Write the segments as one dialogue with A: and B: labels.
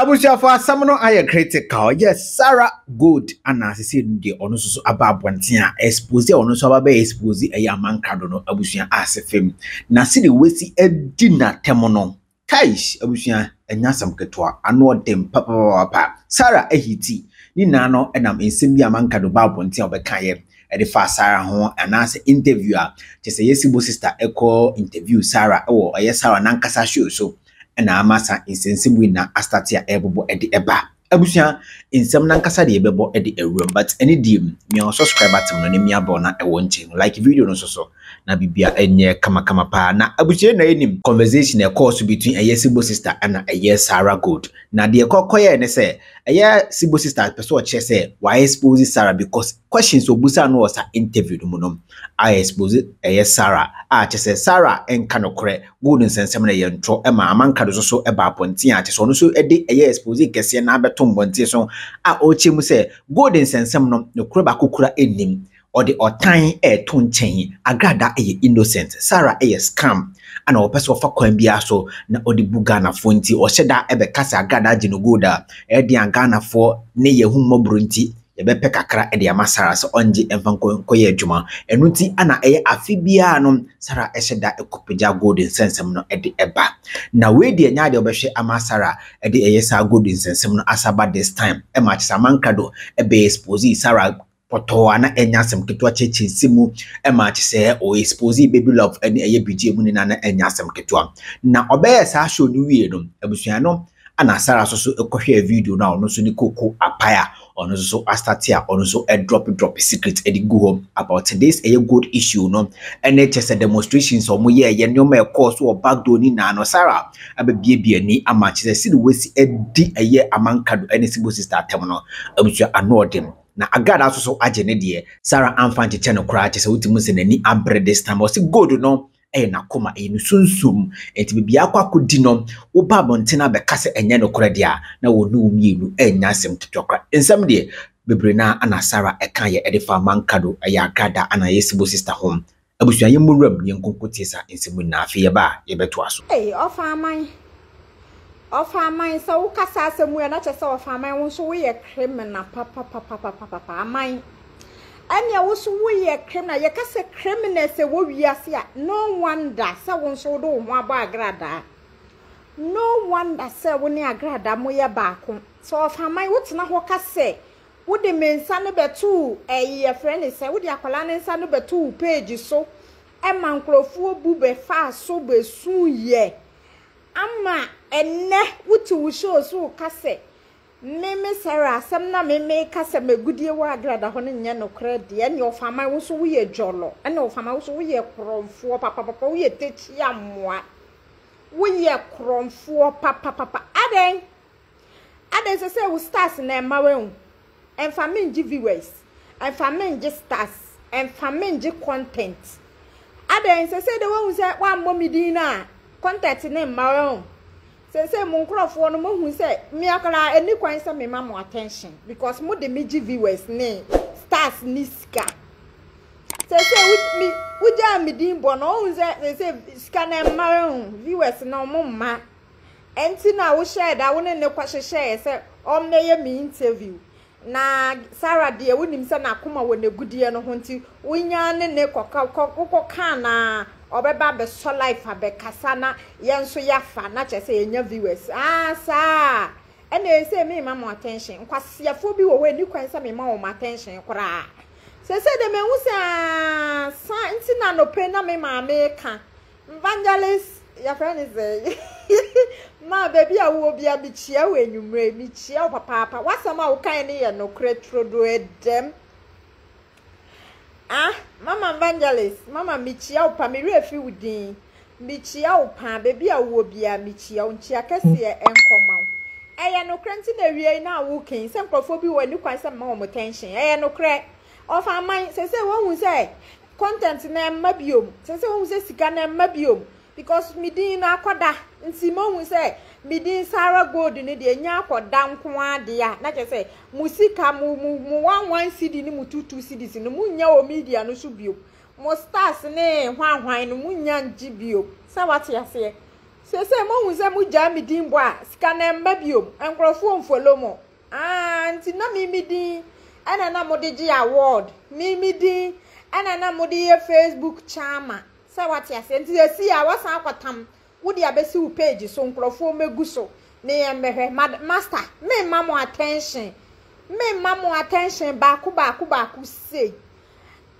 A: Abusuafo asɛm no ayɛ critical. Yes, Sarah Gold ana sese no deɛ ɔno nso so aba abɔnten a expose a ɔno nso aba bɛyɛ expose ɛyɛ amankrado no abusua ase fam. Na sɛdeɛ wasi adi n'atɛm no, kaish abusua ɛnyɛ asɛm ketewa, ano ɔden papapapa. Sarah ahiti ne nyinaa no ɛnam nsɛm bi a amankrado ba abɔnten a ɔbɛkaeɛ ɛde faa Sarah ho anaasɛ interview a kyerɛ sɛ yɛsi bo sister ɛkɔ interview Sarah ɛwɔ ɛyɛ Sarah n'ankasa show so. na ama saa nsɛnsɛm wei na astate a ɛrebobɔ de ɛba. Abusua, nsɛm no ankasa deɛ yɛbɛbɔ de awuram but ɛne deɛ mu, mia wo subscribe button no ne mia bell na ɛwɔ nkyɛn no, like video no nso so na bibia ɛnyɛ kamakama paa. Na abusua na yɛnim conversation ɛkɔɔ so between ɛyɛ Sibo sister ɛna ɛyɛ Sarah Gold. Na deɛ ɛkɔ kɔyɛɛ ne sɛ ɛyɛ Sibo sister pɛ sɛ ɔkyerɛ sɛ wa expose Sarah because questions obusaa no wɔ saa interview no mu no a expose ɛyɛ Sarah a kyerɛ sɛ Sarah nka nokorɛ gold nsɛnsɛm no ɛyɛ ntorɔ ɛma amanka do so ɛba abɔnten a kyerɛ sɛ ɔno nso ɛde ɛyɛ expose kɛseɛ na abɛto mbɔnten so a ɔrekyerɛ mu sɛ gold nsɛnsɛm no nokorɛ baako kura nnim ɔde ɔtan ɛɛto nkyɛn agrada ɛyɛ innocent Sarah ɛyɛ scam ana ɔpɛ sɛ ɔfa kwan biara so na ɔde bu Ghanafoɔ nti ɔhyɛ da ɛbɛka sɛ agrada agye no gold a ɛyɛ den a Ghanafoɔ ne yɛn ho mmɔborɔ nti yɛbɛpɛ kakra de ama Sarah sɛ ɔngye mfa nkɔ nkɔyɛ adwuma. Ɛno nti ana ɛyɛ afe biara no Sarah hyɛ da kɔpagya gold nsɛnsɛm no de ba. Na wei deɛ nyɛ adeɛ wɔbɛhwɛ ama Sarah de ɛyɛ saa gold nsɛnsɛm no asa ba this time. Ɛma kyerɛ sɛ Amankrado bɛ expose Sarah pɔtɔɔ a na ɛnyɛ asɛm ketewa kyerɛkyerɛ nsɛm mu ɛma kyerɛ sɛ ɔ expose baby love ne ɛyɛ bigye mu ne na na ɛnyɛ asɛm ketewa. Na ɔbɛyɛ saa show no wie no abusua no Ana Sarah nso so kɔhwɛɛ video no a ɔno nso ne koko apae a ɔno nso so astate a ɔno nso drop drop secret de gu hɔ about this ɛyɛ gold issue no ɛne kyɛ sɛ demonstrations a wɔn yɛɛyɛ nneɛma ɛkɔɔ so wɔ backdoor ne nyinaa no Sarah abɛbiebie ani ama kyɛ sɛ sɛde wɔasi adi ɛyɛ amankado ɛne Sibo sister atɛm no abusua ano ɔden na Agrada nso so agye ne deɛ Sarah amfa nkyekyɛ no koraa kyɛ sɛ wotumi sɛ n'ani abere this time ɔse gold no ɛyɛ n'akoma, ɛyɛ ne sunsum. Enti baabi akɔ akɔdi no, woba abɔnten abɛka sɛ ɛnyɛ nokorɛ deɛ a, na wɔne wo mmienu annya asɛm ketewa koraa. Nsɛm deɛ, bebree no ara na Sarah ɛka yɛ ɛde fa Mankado, ɛyɛ Agrada ana ɛyɛ Sibo sister ho. Abusua yɛmmɔ wuram na yɛnkɔ nkɔtie saa nsɛm nyinaa, afei yɛba a yɛbɛtoa so.
B: Ei ɔfaaman ɔfaaman sɛ wo ka saa asɛm wei a na kyerɛ sɛ ɔfaaman wo nso woyɛ criminal papapapapapa aman Ɛnneɛ wo nso woyɛ criminal. Yɛka sɛ criminals ɛwɔ wiase a, no wonder sɛ wo nso wode wo ho abɔ agradaa. No wonder sɛ wo ne agradaa moyɛ baako. Sɛ ɔfaman wotena hɔ ka sɛ wode me nsa no bɛto ɛyi yɛfrɛ ne sɛ wode akwadaa no nsa no bɛto wo page so ɛma nkurɔfoɔ bu bɛfaa so bɛsuiɛ ama ɛnnɛ wote wo show so ka sɛ Me me Sarah, asɛm no a me meka sɛ m'agudie wɔ Agrada hɔ no nyɛ nokorɛ deɛ, ɛnneɛ Ɔfaman wo nso woyɛ dwɔlɔ, ɛnna Ɔfaman wo nso woyɛ korɔmfoɔ papapapa, woyɛ takyiamoa, woyɛ korɔmfoɔ papapapa. Adɛn? Adɛn sɛ sɛ wo stars na ɛma wahu? Ɛmfa me ngye viewers, ɛmfa me ngye stars, ɛmfa me ngye content. Adɛn sɛ sɛ de wahu sɛ woammɔ me din no a, content ne mma wahu? Seesei mo nkorɔfoɔ no moahu sɛ me koraa ɛnni kwan sɛ mema mo attention because mo de me gye viewers ne stars ne sika. Seesei wo me wogyaa me din bɔ no wohu sɛ seesei sika no ɛmma ho viewers no ɔmo mma. Ɛnti na wohyɛɛ da wo ne ne kɔhyehyɛɛ sɛ ɔmmɛyɛ me interview. Na Sarah deɛ wonim sɛ n'akoma wɔ n'agudeɛ no ho nti wonya ne ne kɔka kɔ wokɔka na ɔbɛba abɛsɔ life abɛkasa na yɛn nso yɛafa na kyerɛ sɛ yɛnya viewers ah saa ɛna ɛsɛ me ma mo attention nkwaseafoɔ bi wɔ hɔ ɛni kwan sɛ me ma wɔn attention koraa sɛ sɛ de mehu sɛ ah sa nti na nɔpɛ na me maame ka Evangelist yɛfrɛ no sɛ ma baabi a wowɔ bia mekyia wo anwummerɛ mekyia wo papaapa w'asɛm a wokae no yɛ nokorɛ turodoo ɛdɛm ah mama evangelist mama mekyia wo pa me werɛ fi wo din mekyia wo paa baabi a wowɔ bia mekyia wo nkyia kɛseɛ ɛnkɔma wo ɛyɛ nokorɛ nti na awie yi na woken sɛ nkurɔfoɔ bi wɔ ani kwan sɛ mma wɔn tension ɛyɛ nokorɛ ɔfa aman sɛ sɛ wɔhu sɛ Content no ɛmma biom. Sɛ sɛ wohu sɛ sika no ɛmma biom because me din no akɔda nti mohu sɛ me din Sarah Gold no deɛ nya akɔda nko ara deɛ a na kyerɛ sɛ mo sika mo mo mo 11 cedi ne mo 22 cedis no mo nnya wɔ media no so biom mo stars ne hwanhwan no mo nnya ngye biom sɛ wate aseɛ. Seesei moahu sɛ mogyaa me din bɔ a, sika no ɛmma biom, nkurɔfoɔ mfollow mo. Aah, nti na me me din ɛna na mode gye award, me me din ɛna na mode yɛ Facebook charmer, sɛ wate aseɛ. Nti seesei a woasan akɔtam, wode abɛsi wo page so, nkurɔfoɔ mmɛgu so ne yɛn mmɛhwɛ. Mad, master, memma mo attention, memma mo attention baako baako baako sei.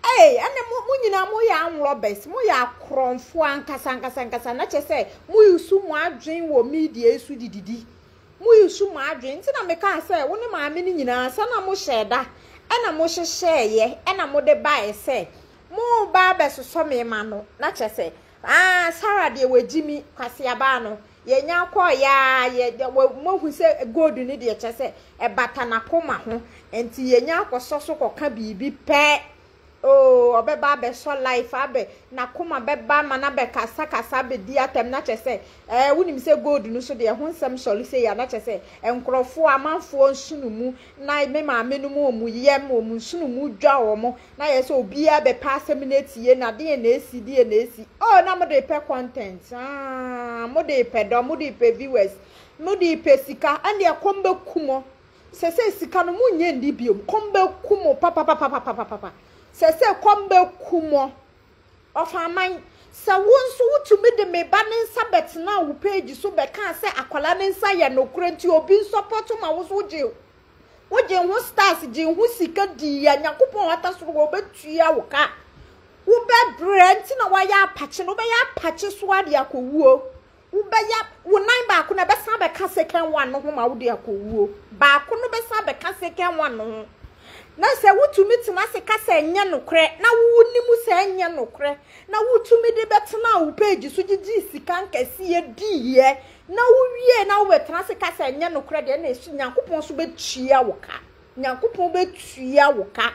B: Ei, ɛnne mo, mo nyinaa mo yɛ armed robbers, mo yɛ akorɔmfoɔ ankasa ankasa ankasa, na kyerɛ sɛ mo use mo adwene wɔ media yi so de didi. Mo use mo adwene, nti na mekaa sɛ wo ne maame no nyinaa sɛ na mo hyɛɛ da, ɛna mo hyehyɛɛyɛ, ɛna mo de baeɛ sɛ mo ba abɛsosɔ me ma no, na kyerɛ sɛ ah, Sarah deɛ wagyimi, kwaseabaa no, Yɛnya kɔeɛ ara, yɛ, moahu sɛ gold no deɛ kyerɛ sɛ ɛbata n'akoma ho. Nti yɛnya akɔsɔ so kɔka biribi pɛ. Oo, ɔbɛba abɛsɔ life abɛ, n'akoma bɛba ma no abɛkasakasa abɛdi atɛm na kyerɛ sɛ, ɛɛ, wonim sɛ gold no so deɛ ɛho nsɛm sɔre sei a, na kyerɛ sɛ nkurɔfoɔ, amanfoɔ nsono mu, na me maame nom wɔn yam, wɔn nsono mu dwa wɔn, Na yɛ sɛ obiara bɛpɛ asɛm no atie na deɛ na esi deɛ na esi oh na mo de pɛ content ah mo de pɛ dɔ mo de pɛ viewers mo de pɛ sika ɛnde ɛkɔm bɛ ku mo sɛsɛ sika no mo nyɛ ndi biom kɔm bɛ ku mo papapapapapapa sɛsɛ kɔm bɛ ku mo ɔfaman sɛ wo nso wotumi de me ba ne nsa bɛtena wo page so bɛka sɛ akwadaa ne nsa yɛ nokorɛ nti obi nsɔpɔto ma wo so wogye Wogye ho stars gye ho sika dii a Nyankopɔn a ɔte soro hɔ ɔbɛtua wo ka. Wobɛbrɛ nti na woayɛ apakye no wobɛyɛ apakye so ade akɔwuo. Wobɛyɛ wo nan baako na ɛbɛsan abɛka second one no ho ma wode akɔwuo. Baako no bɛsan abɛka second one no ho. Na sɛ wotumi tena ase ka sɛ ɛnyɛ nokorɛ na wonim sɛ ɛnyɛ nokorɛ na wotumi de bɛtena wo page so gyegyee sika nkɛseɛ diiɛ Na wo wie na wo bɛ tena ase ka sɛ ɛnyɛ nokorɛ deɛ ɛna ɛsu Nyankopɔn nso bɛ tua wo ka. Nyankopɔn bɛ tua wo ka.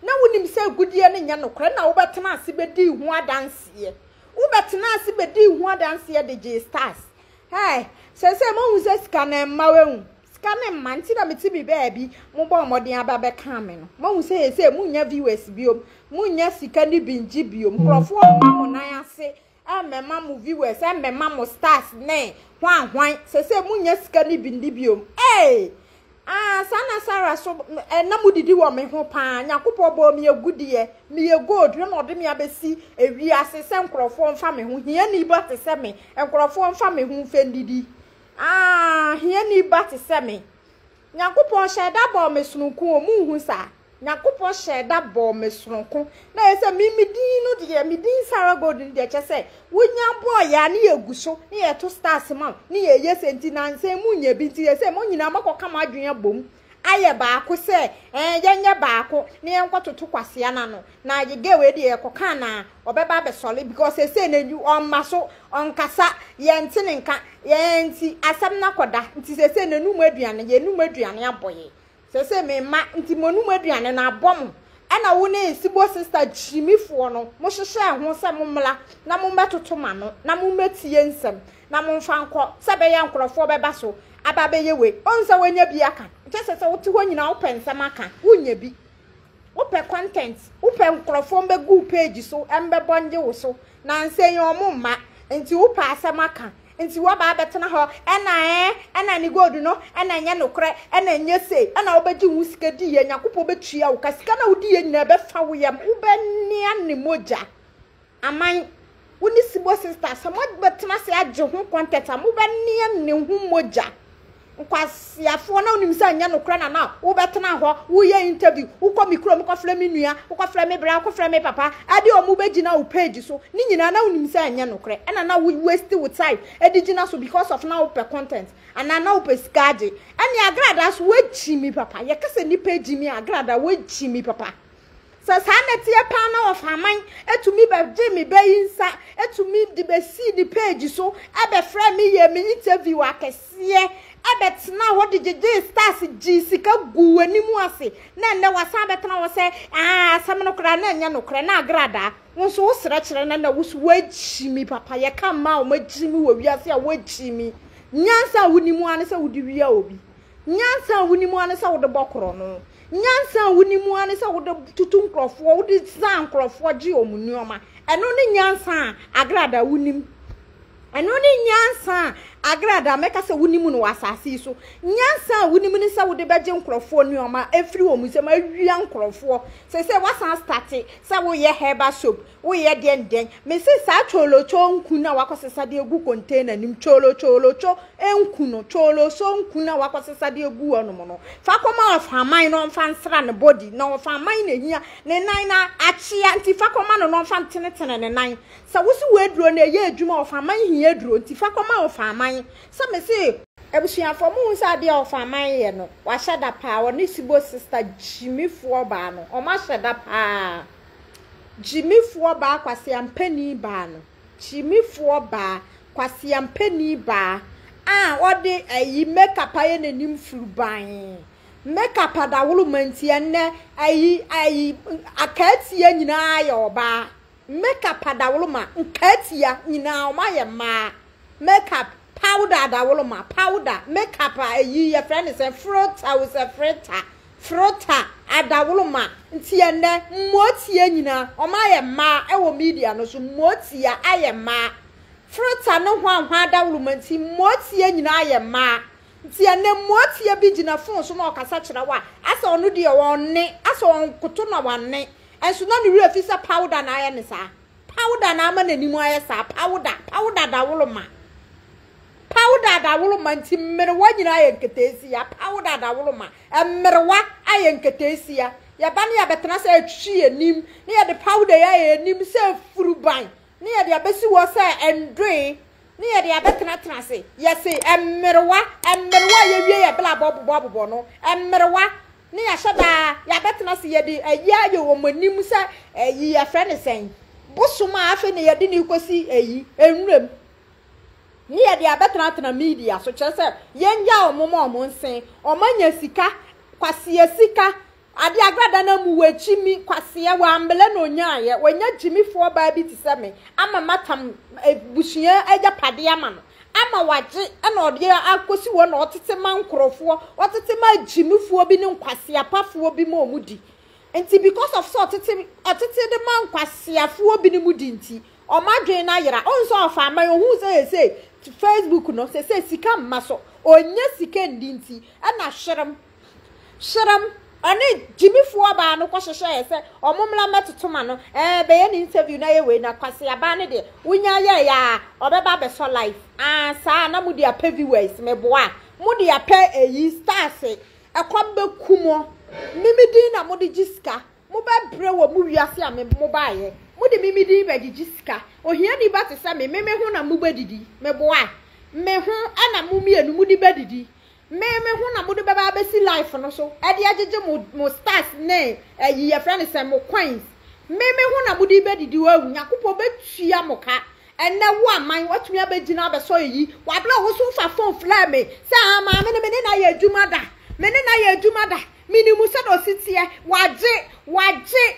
B: Na wo nim sɛ agudeɛ no nyɛ nokorɛ na wo bɛ tena ase bɛ dii ho adanseɛ. Wo bɛ tena ase bɛ dii ho adanseɛ de gyee stars. Hey, sɛsɛ mo hu sɛ sika no ɛmma wahu. Sika no mma nti na mete me baabi mo bɔ mmɔden aba bɛka me no. Mo hu sɛ sɛ mo nya viewers biom, mo nya sika no bi ngye biom. Nkurɔfoɔ mma mo nan ase Ɛmmɛma mo viewers, ɛmmɛma mo stars ne hwan hwan. Sese mo nya sika ne bi ndi biom. Ee! Ah, saa na Sarah so eh, na mo didi wɔ me ho paa. Nyankopɔn bɔɔ me agudeɛ. Meyɛ gold na ɔde me abɛsi ewiase sɛ nkurɔfoɔ mfa me ho. Hiani ba te sɛ me, nkurɔfoɔ mfa me ho mfɛ ndidi. Ah, hiani ba te sɛ me. Nyankopɔn hyɛɛ da bɔɔ me sononko o, monhu saa? Nyankopɔn hyɛɛ da bɔɔ me sononko. Na ɛyɛ sɛ me me din no deɛ, me din Sarah Gold no deɛ, kyerɛ sɛ wonya bɔɔ yɛ a ne yɛgu so, ne yɛto stars ma wo, ne yɛyɛ sɛ nti nansa yi monnya bi nti yɛ sɛ mo nyinaa moakɔka mo adwene abom ayɛ baako sɛ ɛɛ yɛnyɛ baako na yɛnkɔtoto kwasea no ano. Na girl wei deɛ yɛkɔka anaa ɔbɛba abɛsɔre because seesei no ɔmma so, ɔnkasa, yɛnte ne nka, yɛn nti asɛm no akɔda nti seesei n'anum aduane, yɛnum aduane abɔ yɛn. Seesei me mma nti monum aduane no abɔ mo. Ɛna wo ne Sibo sister gyimifoɔ no mohyehyɛɛ ho sɛ mommra na mommɛtoto m'ano na mommɛtie nsɛm na momfa nkɔ sɛ ɛbɛyɛ a nkurɔfoɔ bɛba so aba abɛyɛ wei. Wohu sɛ woanya bi aka? Kyerɛ sɛ sɛ wote hɔ nyinaa wopɛ nsɛm aka, wonnya bi. Wopɛ content, wopɛ nkorɔfoɔ mbɛgu wo page so mbɛbɔ ngye wo so, nansa yi ɔmo mma, nti wopɛ asɛm aka, nti woaba abɛtena hɔ ɛna ɛɛ ɛna ne gold no ɛna ɛnyɛ nokorɛ ɛna ɛnyɛ sei ɛna wobɛgye wo sika diiɛ, Nyankopɔn bɛtua wo ka, sika no a wodiiɛ nyinaa ɛbɛfa wo yam, wobɛnea ne mogya. Aman, wo ne Sibo sister sɛ mobɛtena ase agye ho content a mobɛnea ne ho mogya. Nkwaseafoɔ na wonim sɛ ɛnyɛ nokorɛ na na wobɛtena hɔ woyɛ interview wokɔ me kurom kɔfrɛ me nua wokɔfrɛ me bra wokɔfrɛ me papa ɛde ɔmo bɛgyina wo page so ne nyinaa na wonim sɛ ɛnyɛ nokorɛ ɛna na wo waste wo time ɛde gyina so because of na wopɛ content anaa na wopɛ sika agye ɛne agrada so woagyi mi papa yɛka sɛ nipa agyi mi agrada woagyi mi papa. Sɛ saa na ɛteɛ paa na ɔfaman tumi bɛgye me ba yi nsa tumi de bɛsii ne page so bɛfrɛɛ me yɛɛ me interview akɛseɛ bɛtenaa hɔ de gyegyee stars gyee sika guu w'anim ase na ɛnnɛ wasan bɛtena hɔ sɛ aa asɛm no koraa na ɛnyɛ nokorɛ na agradaa wo nso wo srɛ kyerɛ no na wo so woakyi mi papa yɛka mmaa a wɔakyi mi wɔ wiase a woakyi mi nyansa a wonim ara ne sɛ wode wia obi nyansa a wonim ara ne sɛ wode bɔ korɔno Nyansa a wonim ara ne sɛ wode tutu nkurɔfoɔ, wode san nkurɔfoɔ gye wɔn nneɛma. Ɛno ne nyansa a Agrada wonim. Ɛno ne nyansa a Agrada mɛka sɛ wonim no wɔ asase yi so. Nyansa a wonim ne sɛ wode bɛgye nkurɔfoɔ nneɛma afiri wɔn nsam, awia nkurɔfoɔ. Seesei woasan starte sɛ woyɛ herbal soap, woyɛ deɛn deɛn. Mese saa kyolokyo nku no a woakɔsesa de agu container no mu, kyolokyoolokyo nku no, kyoloso nku no a woakɔsesa de agu hɔnom no, fa kɔma ɔfaman na ɔmfa nsra ne body. Na ɔfaman na ɛhia ne nan no akyea nti fa kɔma no na ɔmfa ntenetene ne nan. Sɛ wo se w'aduro no ɛyɛ adwuma ɔfaman hia aduro nti fa kɔma ɔfaman. Sɛ me se. Abusuafoɔ mo hu sɛ adeɛ a ɔfaman yɛ no wahyɛ da paa ɔne sibo sister gyimifoɔ baa no ɔmo ahyɛ da paa gyimifoɔ baa kwaseampani baa no gyimifoɔ baa kwaseampani baa a ɔde ayi makeup ayɛ n'anim furuban makeup adawoloma nti ɛnnɛ ayi ayi akaatia nyinaa yɛ ɔbaa. Makeup adawoloma, nkaatia nyinaa ɔmo ayɛ mmaa. Makeup, powder adawoloma, powder, makeup a ɛyi yɛfrɛ no sɛn, frota o sɛ freta, frota adawoloma. Nti ɛnɛ mmootia nyinaa ɔmo ayɛ mmaa ɛwɔ media no so, mmootia ayɛ mmaa. Frota ne hwanhwan adawoloma nti mmootia nyinaa ayɛ mmaa. Nti ɛnɛ mmootia bi gyina phone so na ɔkasa kyerɛ wo a, asɛ ɔno deɛ ɔnne, asɛ ɔnkoto na wanne. Nso na ne werɛ fi sɛ powder na ayɛ no saa. Powder na ama n'anim ayɛ saa. Powder, powder dawoloma. Powder dawoloma nti mmerewa nyinaa ayɛ nketeesia. Powder dawoloma. Mmerewa ayɛ nketeesia. Yɛba ne yɛabɛtena sɛ yɛtwitwi yɛn anim ne yɛde powder yi ayɛ yɛn anim sɛ furuban ne yɛde abɛsi hɔ sɛ ndoe ne yɛde abɛtenatena ase. Yɛse mmerewa, mmerewa a yɛwie yɛ blabɔ bobɔbobɔ no, mmerewa ne yɛahyɛ daa yɛabɛtena ase yɛde ayi ayɛ wɔn anim sɛ ayi yɛfrɛ ne sɛn bosom a afei na yɛde ne kɔsi ayi nwuram ne yɛde abɛtenatena media so kyerɛ sɛ yɛngya wɔn ma wɔn nsen wɔn anya sika kwaseɛ sika Ade agrada no amu w'akyi mi kwasea w'ambele na onyaayɛ wanya gyimifoɔ baa bi te sɛ me ama matam abusua agyapadeɛ ama no ama wagye ɛna ɔde akɔsi hɔ na ɔtete ma nkorɔfoɔ ɔtete ma agyimifoɔ bi ne nkwaseapafoɔ bi ma ɔmo di nti because of sɛ ɔtete ɔtete de ma nkwaseafoɔ bi ne mu di nti ɔmo adwene no ayera ɔhu sɛ ɔfa aman ɔhu sɛ sɛ Facebook no sɛ sɛ sika mma so ɔnya sika ndi nti ɛna hwerem Hyerɛm, ɔne gyimifoɔ baa no kɔhyehyɛɛ sɛ ɔmo mmra mmɛtoto ma no, ɛɛ bɛyɛ ne interview na yɛ wei na Kwasi abaa no deɛ wonya yɛɛyɛ a ɔbɛba abɛsɔ live, aa saa na mode apɛ viewers, meboa, mode apɛ ɛyi stars, ɛkɔm bɛku mo, me me din na mode gye sika, mobɛbrɛ wɔ mo wiase a me mobaeɛ, mode me me din bɛgyegye sika, ohiani ba te sɛ me, me me ho na mobɛdidi, meboa, me ho ɛna mo mmienu mode bɛdidi, Me me ho na mode bɛba abɛsi life no so ɛde agyegye mo mo stars ne ɛyi yɛfrɛ no sɛ mo coins. Me me ho na mode bɛdidi wawu Nyankopɔn bɛtua mo ka. Ɛnɛ wo aman watumi abɛgyina abɛsɔ eyi wabla wo so wofa phone frɛ me sɛ ah maame no me ne no ayɛ adwuma da me ne no ayɛ adwuma da menim sɛdeɛ ɔsi teɛ wagye wagye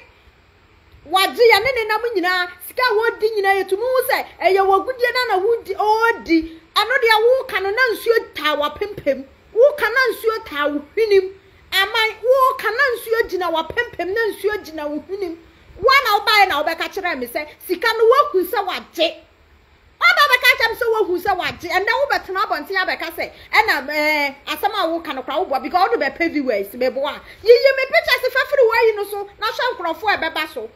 B: Wagye yɛne ne nam nyinaa, sika a wɔdi nyinaa yɛtumi hu sɛ ɛyɛ w'agudie no na wodi ɔredi. Ɛno deɛ woka no na nsuo taa w'apempem, woka na nsuo taa wo hwenem. Aman, woka na nsuo gyina w'apempem na nsuo gyina wo hwenem. Wo a na wobaeɛ na wobɛka kyerɛɛ me sɛ sika no woahu sɛ wagye. Ɔba bɛka akyerɛ me sɛ woahu sɛ wagye. Ɛnnɛ wobɛtena abɔnten abɛka sɛ ɛna ɛɛ asɛm a woka no koraa woboa because wode bɛpɛ viewers. Meboa. Yiyi me pictures fa firi w'ayi no so na hwɛ nkurɔfoɔ a ɛbɛba so.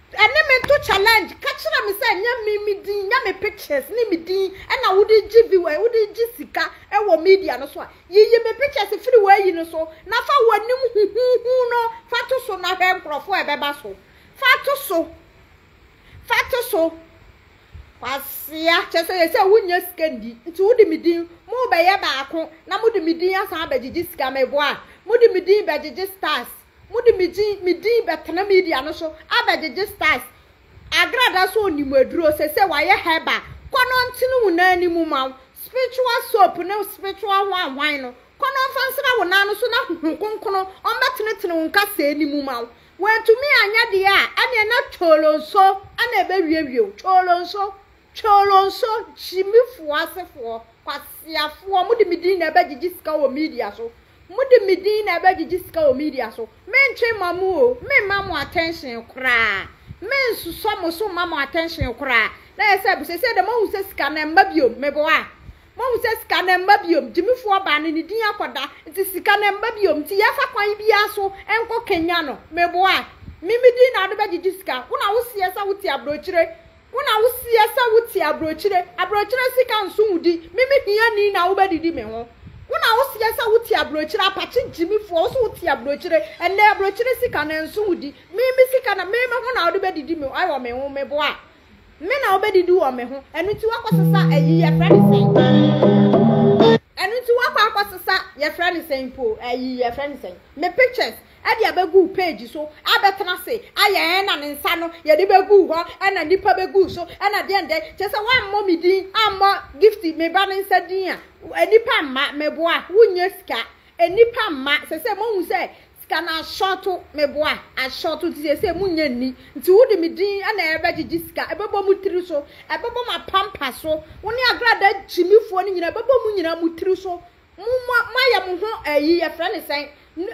B: Ɛne me nto challenge. Ka kyerɛ me sɛ nyɛ me me din, nyɛ me pictures ne me din ɛna wode gye viewers, wode gye sika ɛwɔ media no so a. Yiyi me pictures firi w'ayi no so na fa w'anim huhuhu no fa to so na hwɛ nkurɔfoɔ a ɛbɛba so. Fa to so. Fa to so. Kwasea, kyerɛ sɛ yɛ sɛ wonnya sika nni, nti wode me din, mobɛyɛ baako na mode me din asan abɛgyegye sika, meboa? Mode me din bɛgyegye stars, mode me din, me din bɛtena media no so abɛgyegye stars. Agrada so onim aduro, sese wayɛ herbal, kɔ na ɔntene wo nan no mu ma wo, spiritual soap ne spiritual hwan hwan no, kɔ na ɔmfa nsra wo nan no so na Honhom Kronkron ɔmbɛtenetene wo nkasɛɛ no mu ma wo. Wantumi anyɛ deɛ a, ɛneɛ na Twoolonso na ɛbɛwiewie wo. Twoolonso, Twoolonso, gyimifoɔ asefoɔ, kwaseafoɔ, mode me din na ɛbɛgyegye sika wɔ media so. Mode me din na ɛbɛgyegye sika wɔ media so. Mentwe mma mo o, memma mo attention koraa. Mensusɔ mo so mma mo attention koraa. Na yɛ sɛ sɛsɛ dɛ moahu sɛ sika no ɛmma biom, meboa. Moahu sɛ sika no ɛmma biom, gyimifoɔ baa no ne din akɔda, nti sika no ɛmma biom, nti yɛfa kwan biara so nkɔ Kenya no, meboa. Me me din na wode bɛgyegye sika, wo na woseɛ sɛ wote aburokyire, wo na woseɛ sɛ wote aburokyire, aburokyire sika nso wo di, me me hiani na wobɛdidi me ho. Wo na woseɛ sɛ wote aburokyire, apakye gyimifoɔ, wo so wote aburokyire, ɛnnɛ aburokyire sika no ɛnso wo di, me me sika na me me ho na wode bɛdidi me, ɛwɔ me ho, meboa. Me na wobɛdidi wɔ me ho. Ɛno nti woakɔsesa ayi yɛfrɛ ne sɛn? Ɛno nti woakɔ akɔsesa yɛfrɛ ne sɛn mpo ayi yɛfrɛ ne sɛn? Me pictures ɛde abɛgu wo page so abɛtena ase ayɛ ɛna ne nsa no yɛde bɛgu hɔ ɛna nipa bɛgu so ɛna deɛn deɛn kyerɛ sɛ woammɔ me din ammɔ gift me ba ne nsa din a nipa mma meboa wonyɛ sika nnipa mma sɛsɛ moahu sɛ Sika no asɔɔto meboa asɔɔto nti seesei monnya nni nti wode me din na ɛbɛgyegye sika ɛbɛbɔ mo tiri so ɛbɛbɔ mo apampa so wo ne agrada gyimifoɔ no nyinaa ɛbɛbɔ mo nyinaa mo tiri so mo mo moayɛ mo ho ɛyi yɛfrɛ ne sɛn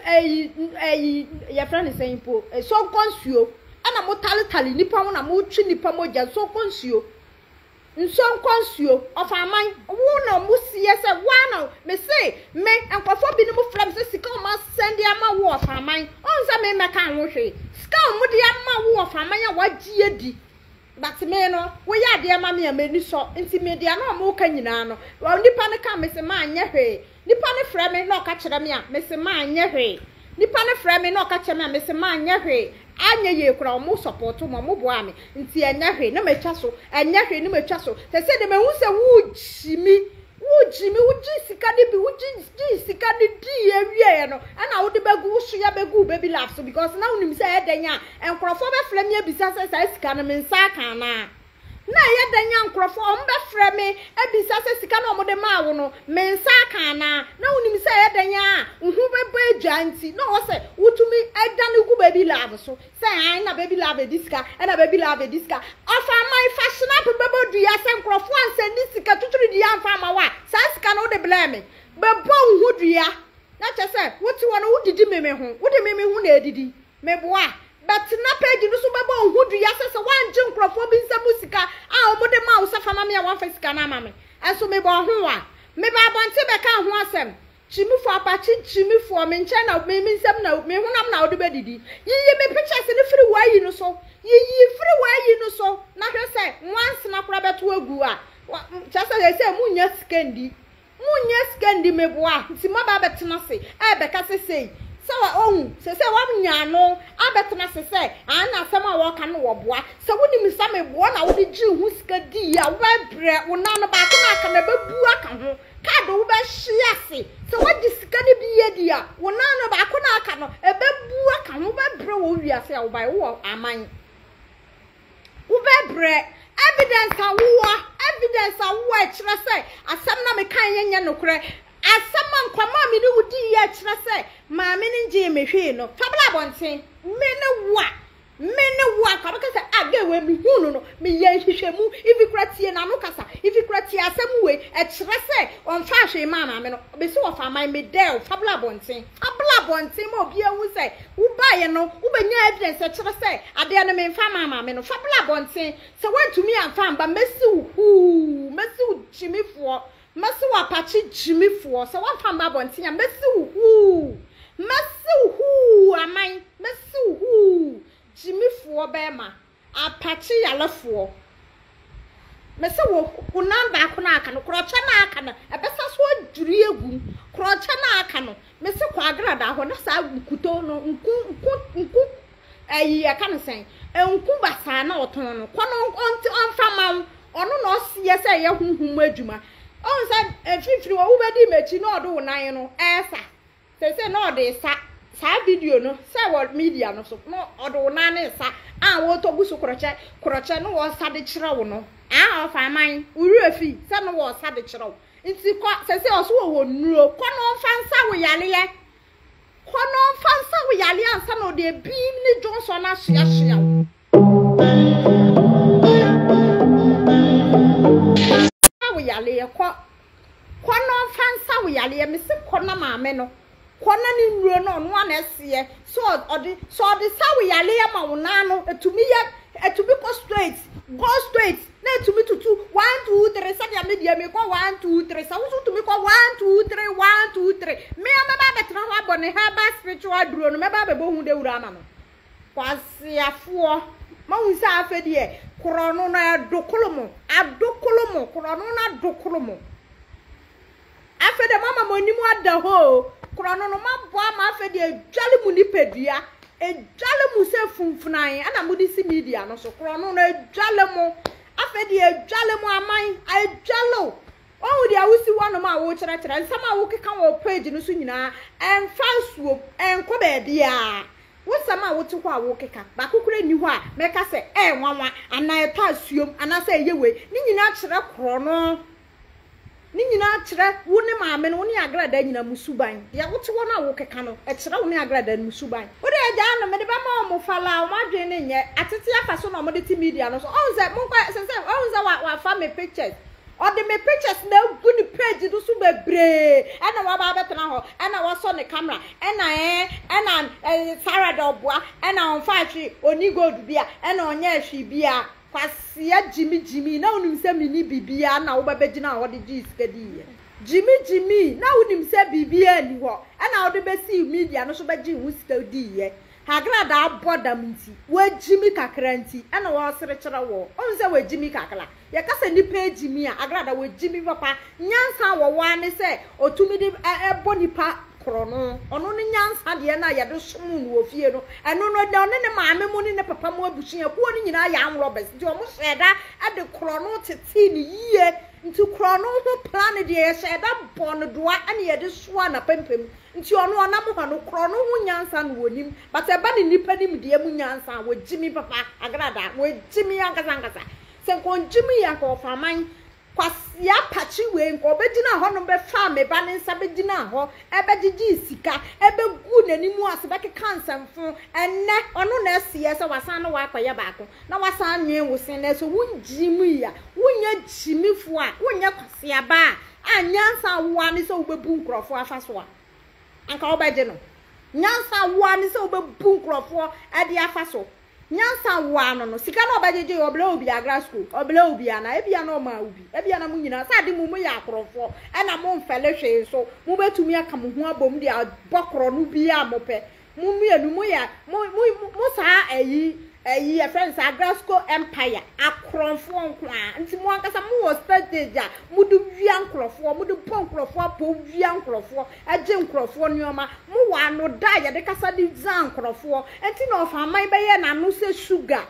B: ɛyi ɛyi yɛfrɛ ne sɛn mpo sonkɔ nsuo ɛna mo taletale nipa ho na motwe nipa mogya sonkɔ nsuo Nsuo nkɔ nsuo, ɔfa aman. Wo na ɔmo seɛ sɛ woa na me se me nkorɔfoɔ binom frɛ me sɛ sika ɔmo asɛnde ama wo ɔfa aman. Ɔhu sɛ me mmɛka ho hwee. Sika ɔmo de ama wo ɔfa aman a wagye adi. But me no, woyɛ adeɛ ma me a m'ani sɔ. Nti me deɛ na ɔmo ka nyinaa no, nipa no ka me se manyɛ hwee. Nipa no frɛ me na ɔka kyerɛ me a, mese manyɛ hwee. Nipa no frɛ me na ɔka kyerɛ me a, mese manyɛ hwee. Anyɛ yie koraa, ɔmo sɔpɔɔto me, ɔmo boaa me, nti ɛnyɛ hwee na matwa so, ɛnyɛ hwee na matwa so. Sɛsɛi deɛ mahu sɛ wogyi me, wogyi me, wogye sika no bi, wogye gyee sika no diiɛ wieɛ no, ɛna wode bɛgu, wo soya bɛgu wo baby love so because na wonim sɛ ɛyɛ dɛn a, nkorɔfoɔ bɛfrɛ me abisa sɛ saa sika no me nsa aka anaa. Na ɛyɛ dɛn a nkurɔfoɔ, wɔbɛfrɛ me abisa sɛ sika no a wɔde maa wo no, me nsa aka anaa? Na wonim sɛ ɛyɛ dɛn a wo ho bɛbɔ adwaa nti, na ɔwɔ sɛ wotumi dane gu Baby Love so sɛ ae na Baby Love adi sika, ɛna Baby Love adi sika. Ɔfa aman fa Schnapp bɛbɔ dua sɛ nkurɔfoɔ ansɛnde sika twitwiridie amfa amma wo a, saa sika no wode blɛɛ me. Bɛbɔ wo ho dua. Na kyerɛ sɛ wote hɔ no wodidi me me ho, wode me me ho na ɛdidi. Meboa. Bɛtena page no so bɛbɔ wo ho dua sɛ sɛ woangye nkurɔfoɔ bi nsa mu sika a wɔde maa wo sɛ fa ma me a woamfa sika no ama me. Nso mebɔɔ ho wa. Mebaa abɔnten bɛkaa ho asɛm. Kyimifoɔ apakye kyimifoɔ, me nkyɛn na me me nsam na me honam na wode bɛdidi. Yiyi me pictures no firi w'ayi no so. Yiyi firi w'ayi no so na hwɛ sɛ nwansena koraa bɛto agu a. Kyerɛ sɛ seesei monnya sika nni. Monnya sika nni me boa nti moaba abɛtena ase ɛrebɛka sɛ sei sɛ wa ohu sɛsɛ wanya ano abɛtena ase sɛ aa na asɛm a wɔka no wɔboa sɛ wonim sɛ meboa na wode gyee ho sika dii a wobɛbrɛ wo nan no baako na aka na ɛbɛbu aka ho kaado wobɛhye ase sɛ woagye sika no bi adi a wo nan no baako na aka no ɛbɛbu aka ho wobɛbrɛ wɔ wiase a wobae wowɔ aman Wobɛbrɛ. Evidence a wowɔ, evidence a wowɔ a ɛkyerɛ sɛ asɛm na mekae yɛ nyɛ nokorɛ. Asɛm a nkɔmmɔ a me ne wo dii yɛ kyerɛ sɛ maame no ngyee me hwee no, fa bra abɔnten. Me ne wo a, me ne wo a, nka wobɛka sɛ, ah, girl wei mehuu no no, meyɛɛ nhwehwɛmu, even koraa tie n'ano kasa, even koraa tie asɛm wei, ɛkyerɛ sɛ ɔmfaa hwee maa maame no. Mese wɔfa man, medɛɛ wo, fa bra abɔnten. Fa bra abɔnten ma obiara nhu sɛ Wobaeɛ no, wobɛnyaa evidence a ɛkyerɛ sɛ adeɛ no memfa mmaa maame no. Fa bra abɔnten. Sɛ woantumi amfa amba, mɛsi wo huu, mɛsi wo gyimifoɔ, mɛsi wo apakye gyimifoɔ. Sɛ woamfa amba abɔnten a, mɛsi wo huu, mɛsi wo huu aman, mɛsi wo huu gyimifoɔ bɛrima. Apakye yarefoɔ. Mese wo, wo nan baako no a aka no, korɔkyɛ no a aka no, ɛbɛsa so adwiri agu mu. Korɔkyɛ no a aka no, mese kɔ agradaa hɔ na saa nkuto no, nku, nku, nku, ɛyi yɛka no sɛn, nku basaa na ɔtɔn no, kɔ no ɔnte ɔmfa ma wo. Ɔno na ɔseɛ sɛ ɛyɛ honhom mu adwuma. Ɔhu sɛ mfimfini hɔ wobɛdi m'akyi na ɔde wo nan no ɛresa. Seesei na ɔde resa saa video no sɛ wɔ media no so na ɔde wo nan ne nsa a wɔretɔ gu so korɔkyɛ korɔkyɛ na wɔresa de kyerɛ wo no a ɔfa aman wo werɛ fi sɛ na wɔresa de kyerɛ wo nti kɔ seesei ɔso wɔ wɔ nnuro kɔ na ɔmfa nsa wo yareɛ kɔ na ɔmfa nsa wo yareɛ ansa na ɔde ebi ne Johnson ahyeahyea wo. Wo yareɛ kɔ Kɔ na ɔmfa nsa wo yareɛ. Mese kɔ na maame no kɔ na ne nnuro no ɔno ara na ɛseɛ sɛ ɔde sɛ ɔde sa wo yareɛ ma wo nan no ɛtumi yɛ Ɛtumi kɔ straight, go straight, na ɛtumi tutu one two three sɛdeɛ me deɛ mekɔ one two three sɛ wo nso wotumi kɔ one two three one two three me a mɛba abɛtena hɔ abɔ ne herbal spiritual aduro no mɛba abɛbɔ ho dawuro ama no. Kwaseafoɔ, moahu sɛ afei deɛ korɔno no ɛdokolo mo, adokolo mo, korɔno no adokolo mo. Afei deɛ moama mo anim ada hɔ o, korɔno no moabɔ ama afei deɛ ɛdwale mo nipadua, ɛdwale mo sɛ funfunan ɛna mode si media no so, korɔno no ɛdwale mo, afei deɛ ɛdwale mo aman, ɛdwale o. Woahu deɛ wosi hɔnom a wokyerɛkyerɛ, nsɛm a wokeka wɔ page no so nyinaa, ɛmfa nsuom, ɛnkɔ baabiara. Wo nsɛm a wote hɔ a wokeka, baako koraa nni hɔ a mɛka sɛ ɛyɛ nwanwa anaa ɛtɔ asuom anaasɛ ɛyɛ wei. Ne nyinaa kyerɛ korɔno. Ne nyinaa kyerɛ wo ne maame no, wo ne Agradaa nyinaa mo suban. Deɛ wote hɔ no a wokeka no, ɛkyerɛ wo ne Agradaa no mo suban. Wo deɛ gyaa no, mede bɛma wɔn falaa, wɔn adwene no nyɛ, atete afa so na wɔde te media no so. Ɔhu sɛ, monkɔ, sɛ sɛ, ɔhu sɛ wa, wafa me pictures, ɔde me pictures na agu ne page no so bebree, ɛna waba abɛtena hɔ, ɛna wasɔ ne camera, ɛna ɛɛ, ɛna ɛɛ, Sarah da ɔboa, ɛna ɔmfaa hwee, ɔnni gold bia, ɛna ɔnyɛɛ hwee bia. Kwasea gyimi gyimi na wonim sɛ menni biribiara na woba bɛgyinaa hɔ de gyee sika diiɛ. Gyimi gyimi na wonim sɛ biribiara nni hɔ ɛna wode bɛsii media no so bɛgyee ho sika diiɛ. Hagradaa bɔ dam nti wagyimi kakra nti ɛna ɔresere kyerɛ woɔ. Wohu sɛ wagyimi kakra. Yɛka sɛ nipa agyimi a, Agrada wagyimi papa. Nyansa a wɔwɔ ara ne sɛ ɔtumi de bɔ nipa korɔno. Ɔno ne nyansa deɛ no a yɛde som no wɔ fie no, ɛno no ɛnna ɔne ne maame mo ne ne papa mo abusuakuo no nyinaa yɛ armed robbers. Nti wɔn hyɛɛ da de korɔno tetee no yie. Nti korɔno ho plan deɛ yɛhyɛɛ da bɔɔ no doa ɛna yɛde soaa n'apampam. Nti ɔno ɔnam hɔ no korɔno ho nyansa na ɔnim. But ɛba ne nipa nimdeɛ mu nyansa a, wagyimi papa. Agrada, wagyimi ankasa ankasa. Sɛ nka ɔngyimi yɛ anka ɔfa aman. Kwasea apakye wei nka ɔbɛgyinaa hɔnom bɛfaa me ba ne nsa bɛgyinaa hɔ bɛgyegyee sika bɛguu n'anim ase bɛkekaa nsɛmfo. Ɛnnɛ ɔno na ɛseɛ sɛ wasan ne wo akɔyɛ baako na wasan anwene wo se. Na sɛ wongyimii a, wonyɛ gyimifoɔ a, wonyɛ kwasea ba a, a nyansa a wowɔ ara ne sɛ wobɛbu nkurɔfoɔ afa so a, anka wobɛgye no. Nyansa a wowɔ ara ne sɛ wobɛbu nkurɔfoɔ de afa so. Nyansa wo ano no, sika na ɔbɛgyegye, ɔbrɛ wo bi agra school, ɔbrɛ wo bi anaa, ebia na ɔmaa wo bi, ebia na mo nyinaa, sɛ ade mu moyɛ akorɔmfoɔ, ɛna mo mfɛle hwee nso, mobɛtumi aka mo ho abom de abɔ korɔno biara a mopɛ, mo mmienu moyɛ, mo, mo, mo saa ayi, ayi, yɛfrɛ no sɛ Agrasco Empire, akorɔmfoɔ nko ara, nti mo ankasa mowɔ strategy a mode wia nkorɔfoɔ, mode bɔ nkorɔfoɔ apɔ wia nkorɔfoɔ, gye nkurɔfoɔ nnoɔma. Mo wɔ ano da a yɛde kasa de zaa nkurɔfoɔ. Nti na ɔfaman bɛyɛ n'ano sɛ sugar.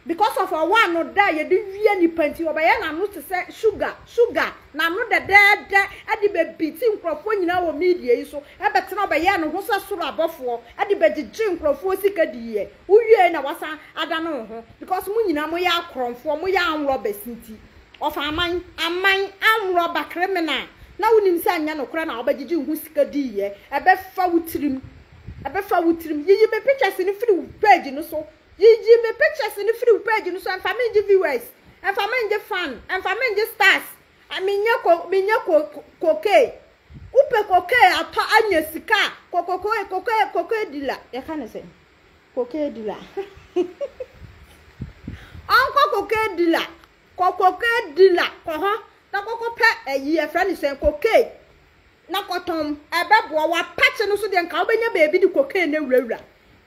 B: Because of ɔwɔ ano da a yɛde wia nipa nti ɔbɛyɛ n'ano te sɛ sugar, sugar. N'ano dɛdɛɛdɛ de bɛ beati nkurɔfoɔ nyinaa wɔ media yi so. Ɛbɛtena ɔbɛyɛ ne ho sɛ soro abɔfoɔ de bɛgyegye nkurɔfoɔ sika diiɛ. Wo wiei na wasan adane wo ho. Because mo nyinaa moyɛ akorɔmfoɔ, moyɛ armed robbers nti. Ɔfa aman, aman, anworɔba, criminal, na wonim sɛ ɛnyɛ nokorɛ na wobɛgyegye wo ho sika diiɛ, ɛbɛfa wo tirim, ɛbɛfa wo tirim. Yiyi me pictures no firi wo page no so, yiyi me pictures no firi wo page no so, ɛmfa me ngye viewers, ɛmfa me ngye fan, ɛmfa me ngye stars, menyɛ ko, menyɛ ko, cocaine. Wopɛ cocaine atɔ anya sika a, kɔ cocaine, cocaine, cocaine dealer, yɛka ne sɛn? Cocaine dealer. Ɔnkɔ cocaine dealer. Kɔ cocaine dealer kɔ hɔ na kɔkɔ pɛ ayi yɛfrɛ no sɛn cocaine na kɔtɔn ɛbɛboa w'apakye no so deɛ nka wobɛnya baabi de cocaine no awurawura.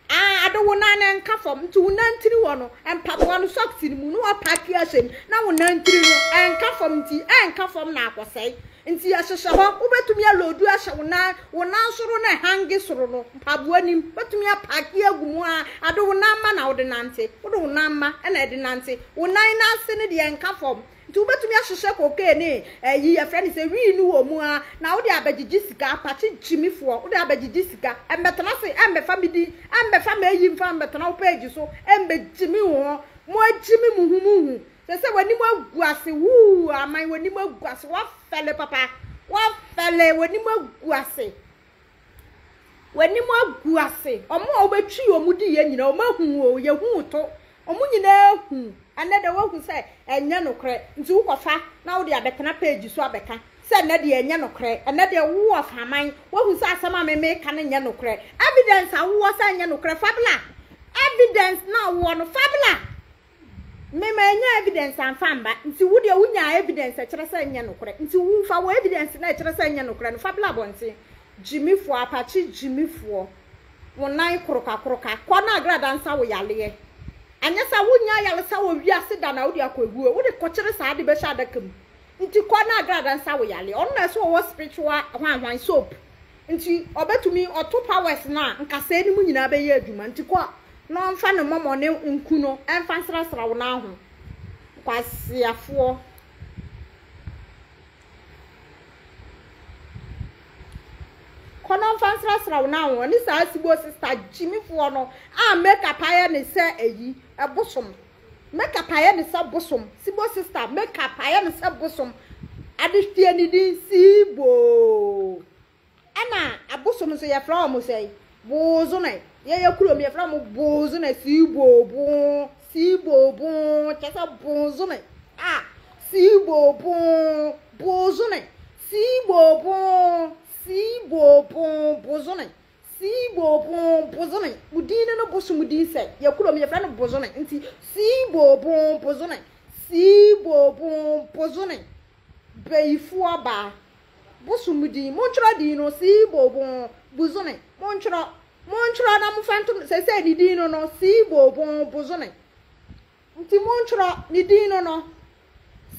B: Ah ade wo nan no nka fam nti wo nantiri hɔ no mpaboa no socks no mu na wapaaki ahyɛ mu na wo nantiri no ɛnka fam nti ɛnka fam na akɔsɛe. Nti yɛhyehyɛ hɔ, wobɛtumi aloodu ahyɛ wo nan, wo nan soro no ɛhange soro no, mpaboa nim, wobɛtumi apaake agu mu ara, ade wo nan ma na wode nante, wode wo nan ma na ɛde nante, wo nan no ase no deɛ ɛnka fam, nti wobɛtumi ahyehyɛ cocaine ne ɛyi yɛfrɛ no sɛ wii no wɔ mu ara, na wode abɛgyegye sika, apakye gyimifoɔ, wode abɛgyegye sika, ɛmmɛtena ase, ɛmmɛfa me din, ɛmmɛfa m'ayi mfa mmɛtena wo page so, ɛmmɛgyimi wo ho, mo agyimi mo ho mo hu. Sɛ sɛ w'anim agu ase wuu aman w'anim agu ase wafɛle papa wafɛle w'anim agu ase w'anim agu ase ɔmo a wobɛtwi ɔmo di yɛ nyinaa ɔmo ahu o yɛhu to ɔmo nyinaa hu ɛnɛ dɛ wahu sɛ ɛnyɛ nokorɛ nti wokɔfa na wode abɛtena page so abɛka sɛ ɛnɛ deɛ ɛnyɛ nokorɛ ɛnɛ deɛ wo ɔfaman wahu sɛ asɛm a memeka no nyɛ nokorɛ evidence a wowɔ sɛ ɛnyɛ nokorɛ fabla evidence na wowɔ no fabla. Me mannya evidence amfa amba, nti wo deɛ wonyaa evidence ɛkyerɛ sɛ ɛnyɛ nokorɛ, nti wo fa wo evidence no a ɛkyerɛ sɛ ɛnyɛ nokorɛ no fa bla abɔnten. Gyimifoɔ, apakye gyimifoɔ, wo nan korokakoroka, kɔ na agrada nsa wo yareɛ. Anyɛ saa wonnya ayaresa wɔ wiase da na wode akɔ awuo, wode kɔkyere saa de bɛhyɛ adaka mu. Nti kɔ na agrada nsa wo yareɛ. Ɔno na ɛsɛ ɔwɔ spiritual hwanhwan soap. Nti ɔbɛtumi ɔto powers no a nkasɛɛ no mu nyinaa bɛyɛ adwuma nti kɔ na ɔmfa ne mɔmɔ ne nku no ɛmfa nsrasra wo nan ho nkwaseafoɔ. Kɔ na ɔmfa nsrasra wo nan ho ɔne saa sibo sister gyimifoɔ no a make up ayɛ ne sɛ ayi ɛbosom make up ayɛ ne sɛ bosom sibo sister make up ayɛ ne sɛ bosom ade tie ne din siiboo. Ɛna abosom nso yɛfrɛ wɔn sɛn? Boozone. Yɛyɛ kurom yɛfrɛ wɔn boozone, siiboo, siiboo, kyerɛ sɛ boozone. A, siiboo, boozone, siiboo, siiboo, boozone, siiboo, boozone. Wo din no no bosom din sɛ yɛ kurom yɛfrɛ no boozone nti siiboo, boozone, siiboo, boozone. Bayifoɔ baa. Bosom din, montwerɛ din no, Siibobon, Buzone, montwerɛ, montwerɛ na momfa nto no, seesei ne din no no, Siibobon, Buzone. Nti montwerɛ ne din no no,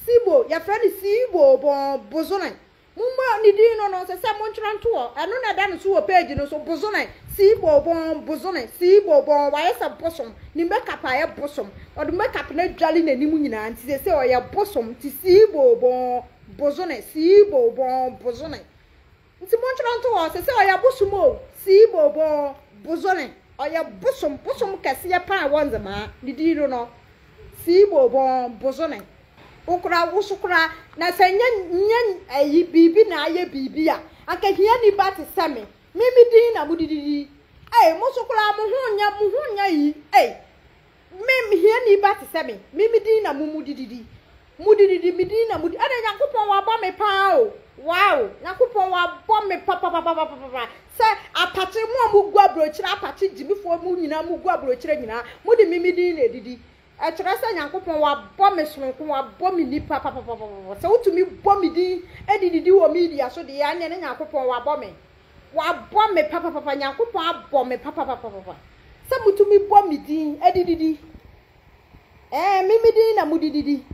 B: Sibo, yɛfrɛ no Siibobon, Buzone. Mommɔ ne din no no, sɛ sɛ montwerɛ nto hɔ, ɛno na ɛda no so wɔ page no so, Buzone, Siibobon, Buzone, Siibobon, wayɛ sɛ bosom, ne makeup ayɛ bosom, ɔde makeup no adwale n'anim nyinaa, nti seesei ɔyɛ bosom, nti Siibobon, Bosome, sii bo bɔn bosome. Nti montwerɛ nto hɔ, sɛ sɛ ɔyɛ bosom o, sii bo bɔn bosome. Ɔyɛ bosom, bosom kɛseɛ paa ɛwɔ Nzemaa, ne din no no, sii bo bɔn bosome. Wo koraa, wo so koraa, na sɛ nyɛ, nyɛ ayi, biribi na ayɛ biribi a, anka hiani ba te sɛ me, me me din na mode didi. Ei, mo so koraa, mo ho nyɛ, mo ho nyɛ ayi, ei. Me hiani ba te sɛ me, me me din na mo mu dididi. Mo dididi, me din na mo di. Ɛna Nyankopɔn wabɔ me paa o. Wow, Nyankopɔn wabɔ me papapapapapa. Sɛ apakye, mo a mo gu aburokyire apakye gyimifoɔ mo nyinaa mo gu aburokyire nyinaa, mo de me me din na edidi. Ɛkyerɛ sɛ Nyankopɔn wabɔ me sononko, wabɔ me nipa papapapapa. Sɛ wotumi bɔ me din edididi wɔ media so deɛ, ɛneɛ ne Nyankopɔn wabɔ me. Wabɔ me papapapa, Nyankopɔn abɔ me papapapapa. Sɛ motumi bɔ me din de didi. Ɛɛ, me me din na mode didi.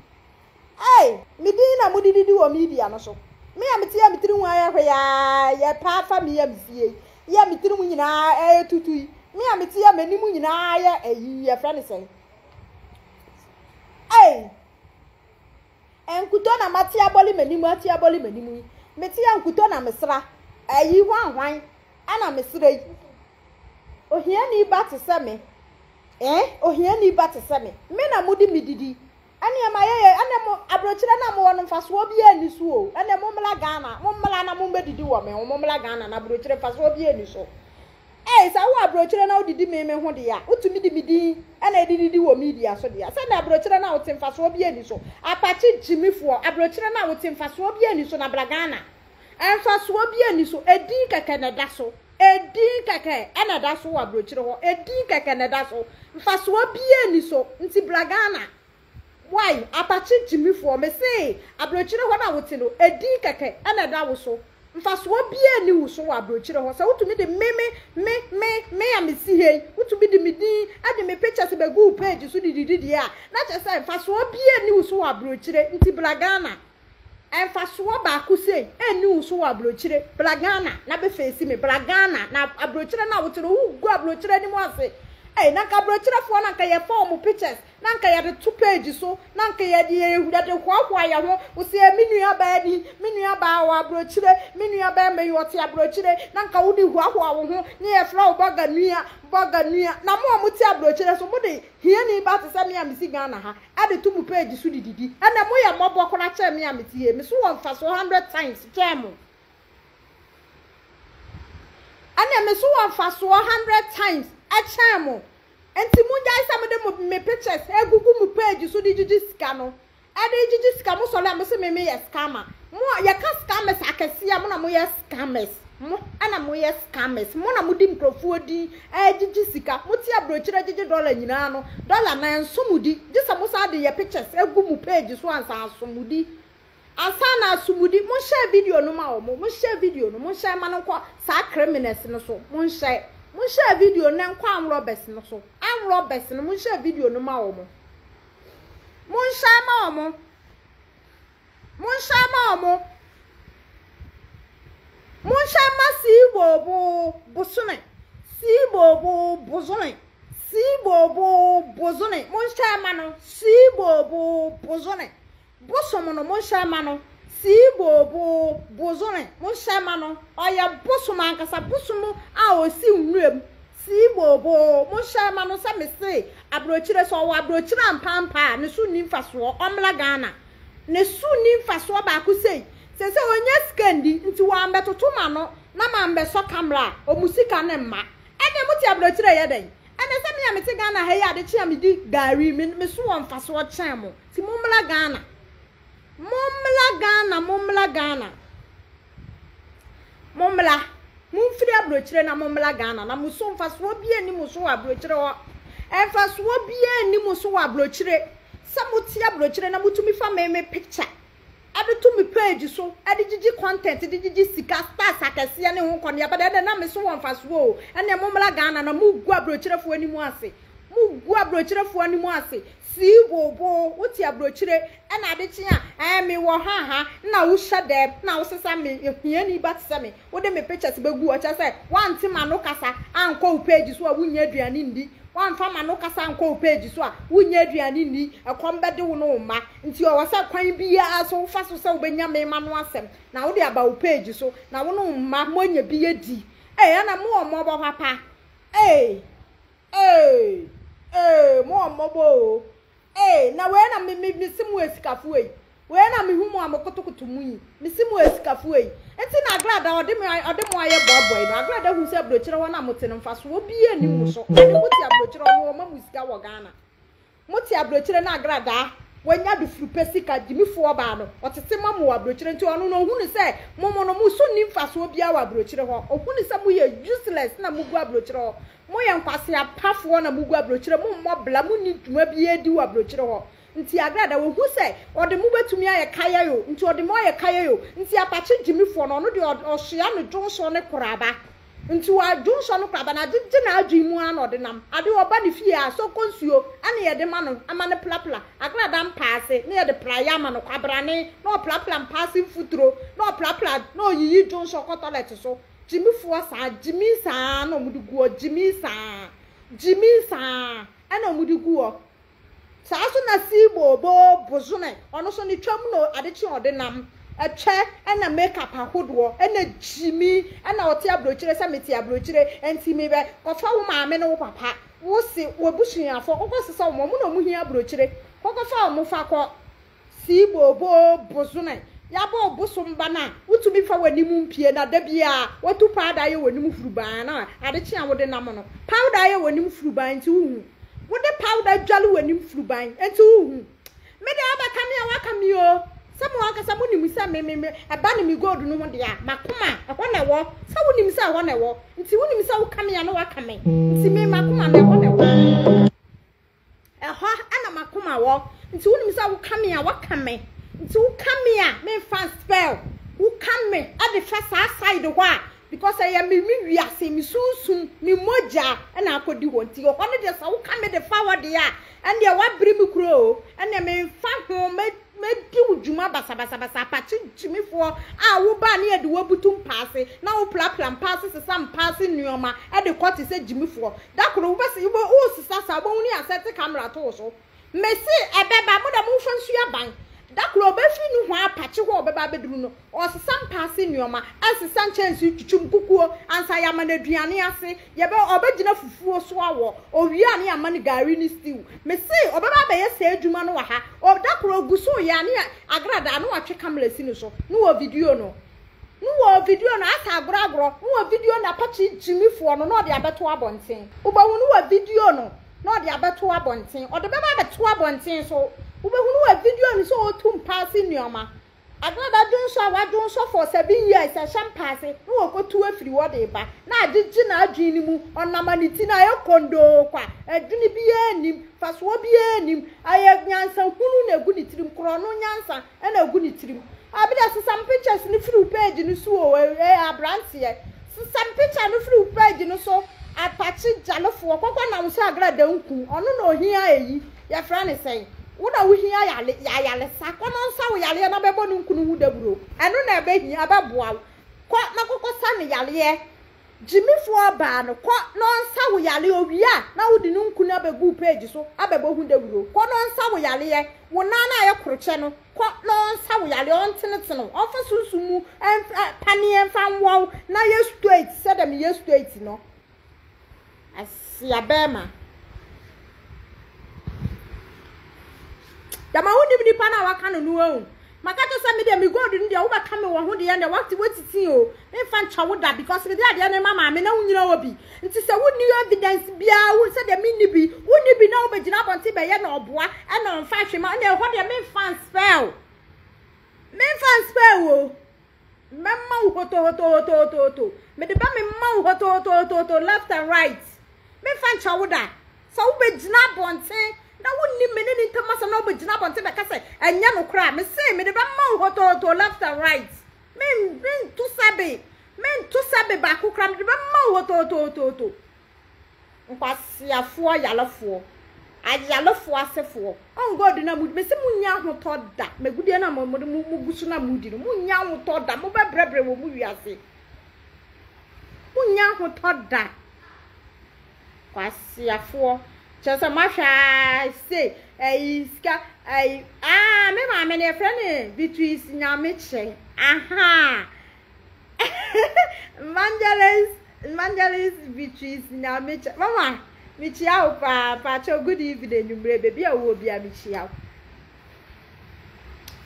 B: Ei, me din na mode didi wɔ media no so. Me a mete a me tiri ho ayɛ hwee a yɛ paa fa me a mesie yi. Yɛ a me tiri mu nyinaa ɛyɛ tutu yi. Me a mete a m'anim nyinaa yɛ ayi, yɛfrɛ no sɛn? Ei! Nkutɔ na mate abɔle m'anim ate abɔle m'anim yi mete a nkutɔ na mesra ayi hwan hwan ɛna mesra yi ohiani ba te sɛ me eh ohiani ba te sɛ me me na mode me didi ɛneɛ ma yɛyɛ ɛne mo aburokyerɛ na mowɔ no mfasoɔ biara nni so o ɛne mo mmla Ghana mo mmla na mo mmɛdidi wɔ me ho mo mmla Ghana na aburokyerɛ mfasoɔ biara nni so. Ei, sɛ wowɔ aburokyire na wodidi me me ho deɛ a, wotumi de me din na ɛde didi wɔ media so deɛ a, sɛdeɛ aburokyire no a wote mfasoɔ biara nni so. Apakye gyimifoɔ, aburokyire no a wote mfasoɔ biara nni so na bra Ghana. Mfasoɔ biara nni so, edin kɛkɛ na ɛda so. Edin kɛkɛ na ɛda so wɔ aburokyire hɔ, edin kɛkɛ na ɛda so. Mfasoɔ biara nni so, nti bra Ghana. Wai apakye gyimifoɔ mese abrokyire hɔ no a wote no edin kɛkɛ na ɛda wo so mfasoɔ biaa nni wo so wɔ abrokyire hɔ sɛ wotumi de me me me me me a mesi ha yi wotumi de me din de me pictures bɛgu wo page so de didi deɛ a na kyerɛ sɛ mfasoɔ biaa nni wo so wɔ abrokyire nti bra Ghana mfasoɔ baako sei ɛnni wo so wɔ abrokyire bra Ghana na bɛ face me bra Ghana na abrokyire no a wote no wogu abrokyire anim ase ei na nka abrokyirefoɔ na nka yɛfa wɔn pictures na anka yɛde to page so, na anka yɛde yɛde hoahoa yɛn ho, wo sɛ me nua baa ni, me nua baa wɔ aburokyire, me nua bɛrima yi ɔte aburokyire, na anka wode hoahoa wo ho, ne yɛfrɛ wo bɔga nua, bɔga nua, na mo a mote aburokyire so, mode hiani ba te sɛ me a mesi Ghana ha, de to mo page so de didi, ɛnna moyɛ mmɔbɔ koraa kyɛn me a mete ha yi, me so wɔ mfasoɔ hundred times kyɛn mo. Ɛnna me so wɔ mfasoɔ hundred times kyɛn mo. Nti mongyae sɛ mode mo me pictures egugu mo page so de gyigye sika no. Ɛde gyigye sika mo sɔre a mo se me meyɛ scammer. Mo a yɛka scammers akɛseɛ a mo na moyɛ scammers. Mo na moyɛ scammers. Mo na mode nkurɔfoɔ din regyegye sika. Mote aburokyire gyegye dollar nyinaa no, dollar no ɛnso mo di. Gye sɛ mosan de yɛ pictures gu mo page so ansa aso mo di. Ansa na aso mo di. Monhyɛ video no ma wɔn. Monhyɛ video no. Monhyɛ ma no nkɔ saa criminals no so. Monhyɛ. Monhyɛ video no nkɔ armed robbers no so. Armed robbers no, monhyɛ video no ma wɔn. Monhyɛ ma wɔn. Monhyɛ mma wɔn. Monhyɛ mma Sibooboo bosome. Sibooboo bosome. Sibooboo bosome. Monhyɛ mma no. Sibooboo bosome. Bosom no, monhyɛ mma no. Sibooboo bosome. Monhyɛ mma no. Ɔyɛ bosom ankasa. Bosom a ɔsi nwuram. Sibooboo. Monhyɛ mma no sɛ mese aburokyire. Sɛ ɔwɔ aburokyire ampaampa a, ne so nni mfasoɔ. Ɔmmra Ghana. Ne so nni mfasoɔ baako sei, seesei ɔnnya sika nni nti wɔammɛtoto m'ano na mammɛsɔ camera a, wɔn sika no mma. Ɛnneɛ mote aburokyire reyɛ dɛn? Ɛnneɛ sɛ me a mete Ghana ha yi ade kye a medi gari, me me so wɔ mfasoɔ kyɛn mo. Nti mommra Ghana. Mommra Ghana, mommra Ghana. Mommra, momfiri aburokyire na mommra Ghana na mo so mfasoɔ biara nni mo so wɔ aburokyire hɔ. Mfasoɔ biara nni mo so wɔ aburokyire. Sɛ mote aburokyire na motumi fa me me picture de to me page so de gyigyi content de gyigyi sika stars akɛseɛ ne ho nkɔneaba deɛ ɛnna na me so wɔ mfasoɔ o. Ɛnna mommra Ghana na mogu aburokyirefoɔ anim ase. Mogu aburokyirefoɔ anim ase. Sii booboo, wote aburokyire ɛna ade kye a, ɛɛ me wɔ ha ha, na wo hyɛ dɛm, na wo sesa me, hiani ba te sɛ me, wo de me pictures bɛ gu hɔ, kyerɛ sɛ woante m'ano kasa ankɔ wo page so a wonnya aduane nni, woamfa m'ano kasa ankɔ wo page so a wonnya aduane nni, ɛkɔm bɛde wo ne wo mma, nti ɔwɔ sɛ kwan biara so wofa so sɛ wobɛnya me m'ano asɛm na wode aba wo page so na wo ne wo mma moanya bi adi, ee ɛna mo wɔ mmɔbɔ papa, ee. Ee ee mo wɔ mmɔbɔ oo ee na wei na me me me se mo asikafoɔ yi wei na mehu mo a mo kotokoto mu yi me se mo asikafoɔ yi nti na agrada ɔde me ɔde mo ayɛ bɔɔbɔe no agrada hu sɛ aburokyerɛ hɔ na mo te no mfasoɔ biara nni mo so ɛne mo te aburokyerɛ hɔ no wɔma mo sika wɔ Ghana. Mote abrokyire na agradaa wanya dufurupɛ sika gyimifoɔ baa no ɔtete ma mo wɔ abrokyire nti ɔno no ɔhunu sɛ mo mo no mo so nni mfasoɔ biara wɔ abrokyire hɔ ɔhunu sɛ mo yɛ useless na mo gu abrokyire hɔ mo yɛ nkwasea pafoɔ na mo gu abrokyire mo mmɔ bla mo nni dwuma biara di wɔ abrokyire hɔ nti agradaa ɔhu sɛ ɔde mo bɛtumi ayɛ kayayo nti ɔde mo ayɛ kayayo nti apakye gyimifoɔ no ɔno deɛ ɔsoa no dwonsɔ ne koraba Nti wadwonsɔ no koraa but n'agyegye n'adwene mu ara na ɔde nam. Ade ɔba ne fie a, sɔkɔ nsuo ɛna yɛde ma no ama no prapra, agrada mpaase na yɛde praeɛ ama no, kwabrane na ɔprapra mpaase mfuturo na ɔprapra na ɔyiyi dwonsɔ kɔ toilet so. Gyimifoɔ saa, gyimi saa na wɔde gu hɔ, gyimi saa, gyimi saa ɛna wɔde gu hɔ. Saa nso na Sibo bo bosome, ɔno nso ne twam na ade kye ɔde nam. Ɛkyɛ ɛna make up ahodoɔ ɛna gyimi ɛna ɔte abrokyire sɛ mete abrokyire ɛnti me bɛ kɔfa wo maame ne wo papa wo se wabusuafoɔ kɔkɔ sesa wɔn ɔmo na ɔmo hia abrokyire kɔkɔ fa ɔmo fa kɔ Sii booboo bosome yɛabɔ wo bosom ba no a wotumi fa w'anim mpie na da biara wotu powder yɛ w'anim hurubaa na ade kye a wode nam no powder yɛ w'anim furuban nti wohu wode powder dwale w'anim furuban nti wohu me deɛ wobɛka me a woaka me o sɛ mo ankasa monim sɛ me me me ɛba ne me gold no ho deɛ a makoma ɛhɔ na ɛwɔ sɛ wonim sɛ ɛhɔ na ɛwɔ nti wonim sɛ woka me a na woaka me nti me makoma no ɛhɔ na ɛwɔ. Ɛhɔ na m'akoma wɔ. Nti wonim sɛ woka me a, woaka me. Nti woka me a, memfa nspell. Woka me de fa saa side hɔ a, because ɛyɛ me me wiase, me sunsum, me mogya na akɔdi hɔ. Nti ɛhɔ no deɛ sɛ woka me de fa hɔ deɛ a, ɛnneɛ woabere me kuro o. Ɛnneɛ memfa ho, mɛ Mɛdi wo dwuma basabasabasa, apakye gyimifoɔ a wobaa ne yɛde wo abutu mpaase na woprapra mpaase sesa mpaase nnoɔma de kɔ te sɛ gyimifoɔ. Da koro wobɛse wobɛ wosesa saa wobɛhu ne yɛasɛte camera ato wo so. Mese ɛbɛba, mo deɛ momfa nsu aban. Da koro ɔbɛfiri nohoa apakye hɔ a ɔbɛba abɛduru no, ɔresesa mpaase nnoɔma, ɛresesa nkyɛnse, twitwi nkukuo ansa yɛama no aduane ase. Yɛbɛ ɔbɛgyina fufuo so awɔ, owie a ne yɛama no gari ne stew. Mese ɔbɛba abɛyɛ saa adwuma no wɔ ha. Ɔ da koro ogu so reyɛ a ne yɛ agradaa na watwe camera asi ne so ne wɔ video no. Ne wɔ video no asɛ agorɔ agorɔ ne wɔ video no apakye gyimifoɔ no na ɔde abɛto abɔnten. Wobɛhu ne wɔ video no na ɔde abɛto abɔnten. Ɔde bɛba abɛto abɔnten so. Wobɛhu ne wɔ video no sɛ ɔretu mpaase nnoɔma. Agrada dwonsɔ a wadwonsɔ for 7 years ɛhyɛ mpaase na wɔkɔtu afiri hɔ de ba na agyegye n'adwene no mu, ɔnam a ne ti no ayɛ kondoo kwa, adwene biara nnim, mfasoɔ biara nnim, ɛyɛ nyansa hunu na ɛgu ne tirim, korɔno nyansa na ɛgu ne tirim. Abi deɛ sesa me pictures no firi wo page no so o, eh, abranteɛ. Sesa me picture no firi wo page no so, apakye gyalefoɔ, kɔkɔ nam so agrada nku, ɔno na ohia eyi. Yɛfrɛ no sɛn? Wo na wohia yare, ayaresa. Kɔ na ɔnsa wo yareɛ na bɛbɔ ne nkunu ho dawuro. Ɛno na ɛbɛhia, ɛbɛboa wo. Kɔ na kɔkɔsa no yareɛ. Gyimifoɔ baa no, kɔ na ɔnsa wo yareɛ. Ɔwie a, na wode ne nkunu abɛgu wo page so abɛbɔ ho dawuro. Kɔ na ɔnsa wo yareɛ. Wo nan no a ayɛ krokyɛ no, kɔ na ɔnsa wo yareɛ, ɔntenetene wo, ɔmfa sunsum mu paneɛ mfa nwɔ wo na yɛ straight sɛdeɛ meyɛ straight no. Asia bɛɛma. Dama wonim nipa no a waka no no ahu. Maka kyerɛ sɛ me deɛ me gold no deɛ wobɛka me wɔ ho deɛ deɛ wate watiti o. Memfa nkyɛ wo da because mede adeɛ no ma maame na wonyina wɔ bi. Nti sɛ wonni evidence biara wo sɛ deɛ menni bi wonni bi na wobɛgyina abɔnten bɛyɛ na ɔboa ɛna ɔmfa hwe ma ɛna ɛhɔ deɛ memfa nspell. Memfa nspell o. Mɛma wo hotohotohotohoto. Mede bɛ mema wo hotohotohotohoto left and right. Memfa nkyɛ wo da. Sɛ wobɛgyina abɔnten na wonni me ne ne ntam asɛm na wobɛgyina abɔnten bɛka sɛ ɛnyɛ nokorɛ a, mese mede bɛma wo hotohoto left and right. Mento sɛbe, mento sɛbe baako koraa, mede bɛma wo hotohotohotohoto. Nkwaseafoɔ ayarefoɔ, ayarefoɔ asefoɔ. On God na mo mese mo nnya ahotɔ da. Magudeɛ na mo mo mo gu so na mo di no. Mo nnya ahotɔ da. Mo bɛbrɛbrɛ wɔ mo wiase. Mo nnya ahotɔ da. Kwaseafoɔ. Kyerɛ sɛ moahwɛ aa se ɛyi sika ɛyi aa me maame no yɛfrɛ no Beatrice Nyamekyɛ. Aha. Evangelist Evangelist Beatrice Nyamekyɛ mama mekyia wo paa paakyɛw good evening anwummerɛ baabi a wowɔ bia mekyia wo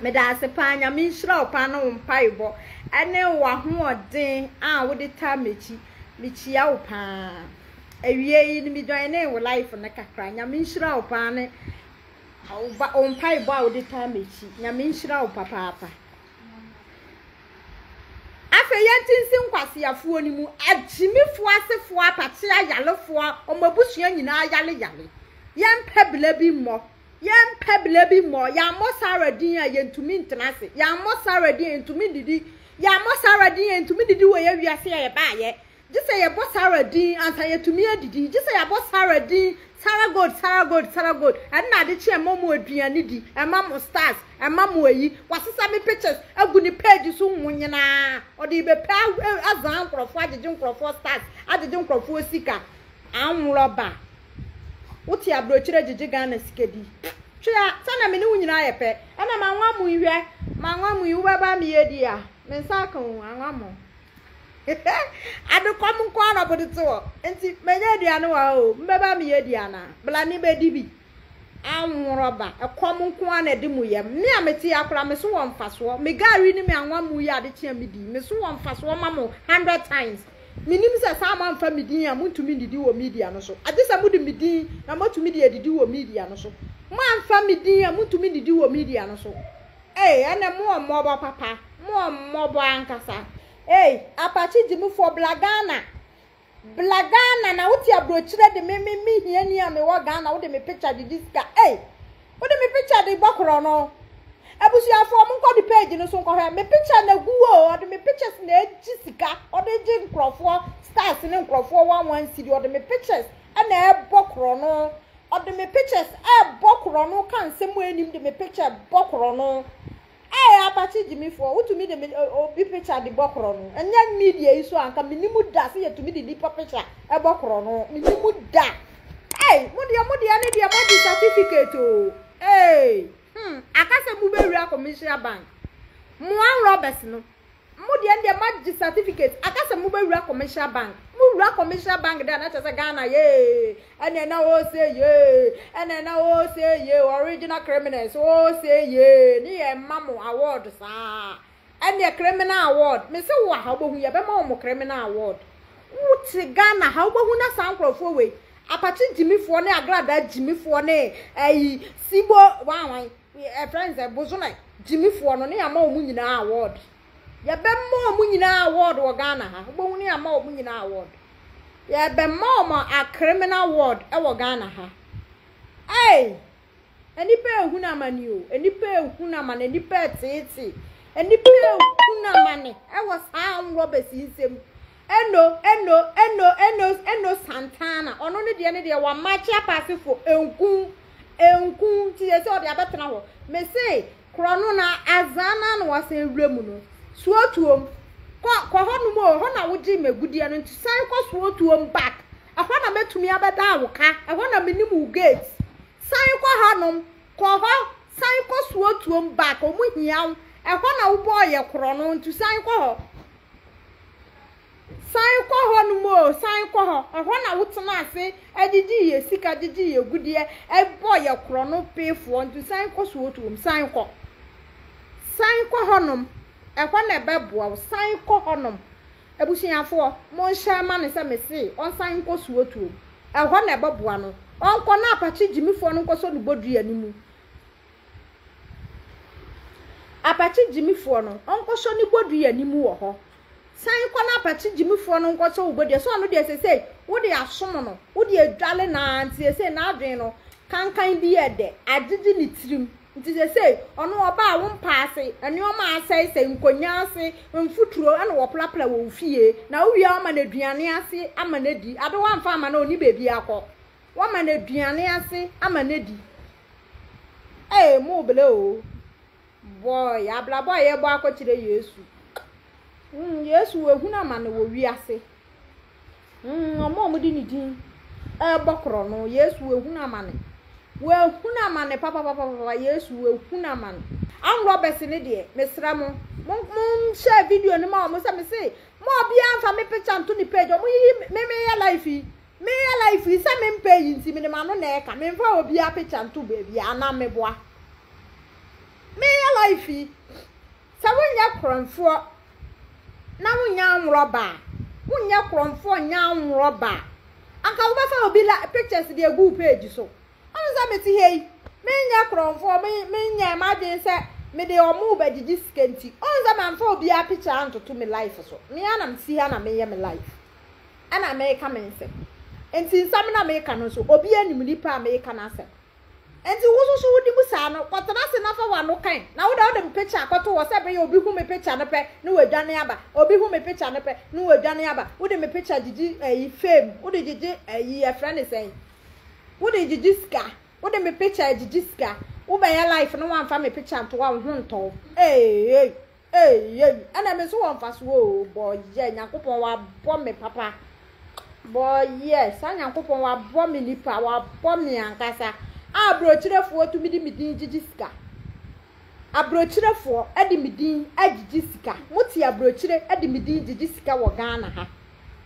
B: meda ase paa nyame nhyira wo paa ne wo mpaebɔ ɛne w'ahoɔden a wode taa m'akyi mekyia wo paa awie yi no me join wo life no kakra nyame nhyira wo paa ne wo mpaebɔ a wode taa m'akyi nyame nhyira wo papaapa Afei yɛnte nsi nkwaseafoɔ no mu, agyimifoɔ asefoɔ, apakye ayarefoɔ, wɔn abusua nyinaa yare yare. Yɛmpɛ bla bi mmɔ. Yɛmpɛ bla bi mmɔ. Yɛammɔ Sarah din a yɛntumi ntena ase. Yɛammɔ Sarah din a yɛntumi ndidi. Yɛammɔ Sarah din a yɛntumi ndidi wɔ yɛ wiase a yɛbaayɛ. Gye sɛ yɛbɔ Sarah din ansa yɛatumi adidi. Gye sɛ yɛabɔ Sarah din, Sarah Gold, Sarah Gold, Sarah Gold. Ɛno na ade kye ɛma mo aduane di, ɛma mo stars, ɛma mo ayi. Wasesa me pictures agu ne page so nwonyinaa. Ɔde rebɛpɛ azaa nkurɔfoɔ, agyegye nkurɔfoɔ stars, agyegye nkurɔfoɔ sika. Anworɔba. Wote aburokyire gyegye Ghana sika di. Twea, sɛnea me ne wo nyinaa yɛ pɛ. Ɛna manwa mo yi hwɛ, manwa mo yi, wobɛba meyɛ di a, me nsa aka o, anwa mo. Adekɔm nko ara na wɔde te hɔ. Nti menya aduane wɔ ha o, mbɛba meyɛ di anaa? Bla ne bɛdi bi. Anworɔba, ɛkɔm nko ara na ɛde mo yam. Me a mete ha koraa, me so wɔ mfasoɔ. Me gari ne me anwa mu yi ade kye a medi, me so wɔ mfasoɔ ma mo 100 times. Menim sɛ saa moamfa me din a, montumi ndidi wɔ media no so. Agye sɛ mode me din na moatumi de adidi wɔ media no so. Moamfa me din a, montumi ndidi wɔ media no so. Ei, ɛnɛ mowɔ mmɔbɔ papa. Mowɔ mmɔbɔ ankasa. Ei apakye gyimufoɔ bla Ghana bla Ghana na wote abrokyire de me me me hiani a mewɔ Ghana wode me picture gyegye sika ei wode me picture de bɔ korɔ no abusuafoɔ mo nkɔ de page no so nkɔhwɛ me picture na gu o ɔde me pictures na egye sika ɔde gye nkurɔfoɔ stars ne nkurɔfoɔ 11 cedi ɔde me pictures ɛna ɛbɔ korɔ no ɔde me pictures ɛbɔ korɔ no ka nsɛm anim de me picture bɔ korɔ no. Ɛɛ apakye gyimifoɔ wotumi de me obi picture de bɔ korɔ no ɛnyɛ media yi so a nka menim da sɛ yɛtumi de nipa picture ɛbɔ korɔ no menim da ɛy mo deɛ mo deɛ ne deɛ moagye certificate o ee hmm aka sɛ mobɛwura commercial bank mo robbers no Mo deɛ ndeɛ moagye certificate aka sɛ mobɛwura commercial bank. Mowura commercial bank deɛ a na kyerɛ sɛ Ghana yee ɛneɛ na ose yee ɛneɛ na ose yee original criminals ose yee ne yɛ ma mo award saa ɛneɛ criminal award mese wo aha wobɛhu yɛbɛma wɔn criminal award wote Ghana ha wobɛhu na saa nkurɔfoɔ wei apakye gyimifoɔ ne agradaa gyimifoɔ ne ɛyi sibo wanwan. Yɛfrɛ no sɛ bosome gyimifoɔ no ne yɛama wɔn nyinaa award. Yɛbɛma wɔn nyinaa award wɔ Ghana ha. Wobɛhu ne yɛama wɔn nyinaa award. Yɛbɛma wɔn a criminal award wɔ Ghana ha. Ei! Nnipa ehunu amane o. Nnipa ehunu amane. Nnipa ɛteete. Nnipa ehunu amane ɛwɔ saa armed robbers yi nsam. Eno, Eno, Eno, Eno, Eno Santana. Ɔno ne deɛ ne deɛ wamakye apaasefo nku, nku nti yɛ sɛ ɔde abɛtena hɔ. Mese korɔ no na azaa no na wasan wura mu no. Suotuom. Kɔ, kɔ hɔ nom o, hɔ na wogye m'agudeɛ no nti san kɔ suotuom back. Ɛhɔ na mɛtumi abɛda wo ka, ɛhɔ na menim wo gate. San kɔ hɔ nom, kɔ hɔ, san kɔ suotuom back, ɔmo hia wo. Ɛhɔ na wobɔɔ yɛ korɔ no nti san kɔ hɔ. San kɔ hɔ nom o, san kɔ hɔ. Ɛhɔ na wotena ase gyigyee yɛ sika, gyigyee yɛ agudeɛ, bɔɔ yɛ korɔno peefoɔ nti san kɔ suotuom, san kɔ. San kɔ hɔ nom, ɛhɔ na ɛbɛboa wo, san kɔ hɔ nom. Abusuafoɔ, monhyɛ ma no sɛ mese ɔnsan nkɔ suotuom, ɛhɔ na ɛbɛboa no. Ɔnkɔ na apakye gyimifoɔ no nkɔsɔ no bodua no mu. Apakye gyimifoɔ no, ɔnkɔsɔ ne bodua no mu wɔ hɔ. San kɔ na apakye gyimifoɔ no nkɔsɔ wo bodua. Sɛ ɔno deɛ sesei, wode asom no, wode adwale no ara nti sesei n'adwene no, kankan bi yɛ dɛ, agyegye ne tirim. Nti sesei, ɔno ɔba a, wo mpa ase, nneɛma a asɛesɛe, nkonnwa ase, mfuturo ɛna wɔprapra wɔ wo fie. Na wowie a, woma no aduane ase ama no adi. Ade woamfa amma no a, ɔnni baabi akɔ. Woama no aduane ase ama no adi. Ee, mo bele o. Boy, abrabɔ a yɛbɔ akɔkyerɛ Yesu. Mm, Yesu wahunu amane wɔ wiase. Mm, wɔn a wɔde ne din ɛrebɔ korɔ no, Yesu wahunu amane. Wahunu amane papapapapa, Yesu wahunu amane. Armed robbers ne deɛ, mesrɛ mo, mo mo share video no ma wɔn sɛ mese, mo obiara mfa me picture nto ne page, wɔn yiyi me meyɛ life yi. Meyɛ life yi sɛ mempɛ yi nti mede m'ano na ɛka memfa obiara picture nto baabi anaa meboa. Meyɛ life yi sɛ wonyɛ korɔmfoɔ na wonyɛ anworɔba a wonyɛ korɔmfoɔ nyɛ anworɔba a anka wobɛfa obi la pictures de agu wo page so. Ɔno sɛ mete ha yi menyɛ korɔmfoɔ me menyɛ m'adwene sɛ mede ɔmo bɛgyegye sika nti ɔno sɛ mamfa obiara picture antoto me life so. Me ara na mesi ha na meyɛ me life. Ɛna mereka me nsɛm. Enti nsɛm no a mereka no nso, obiara nim nipa a mereka n'asɛm. Enti wo nso so wodi mu saa no, kɔtena ase na fa w'ano kan. Na wo deɛ wode me picture akɔto hɔ sɛ ɛbɛyɛ obi hu me picture no pɛ na wadwane aba. Obi hu me picture no pɛ na wadwane aba. Wode me picture gyigye ayi fame, wode gyigye ayi yɛfrɛ no sɛn? Wode gyigye sika. Wode me picture agyigye sika. Wobɛyɛ life na woamfa me picture anto hɔ a wo ho ntɔ wo. Eei. Eii ɛna me nso wɔ mfasoɔ oo bɔyɛ Nyankopɔn wabɔ me papa bɔyɛ saa Nyankopɔn wabɔ me nipa wabɔ me ankasa a aburokyirefoɔ tumi de me din gyigye sika aburokyirefoɔ de me din agyigye sika mo te aburokyire de me din gyigye sika wɔ Ghana ha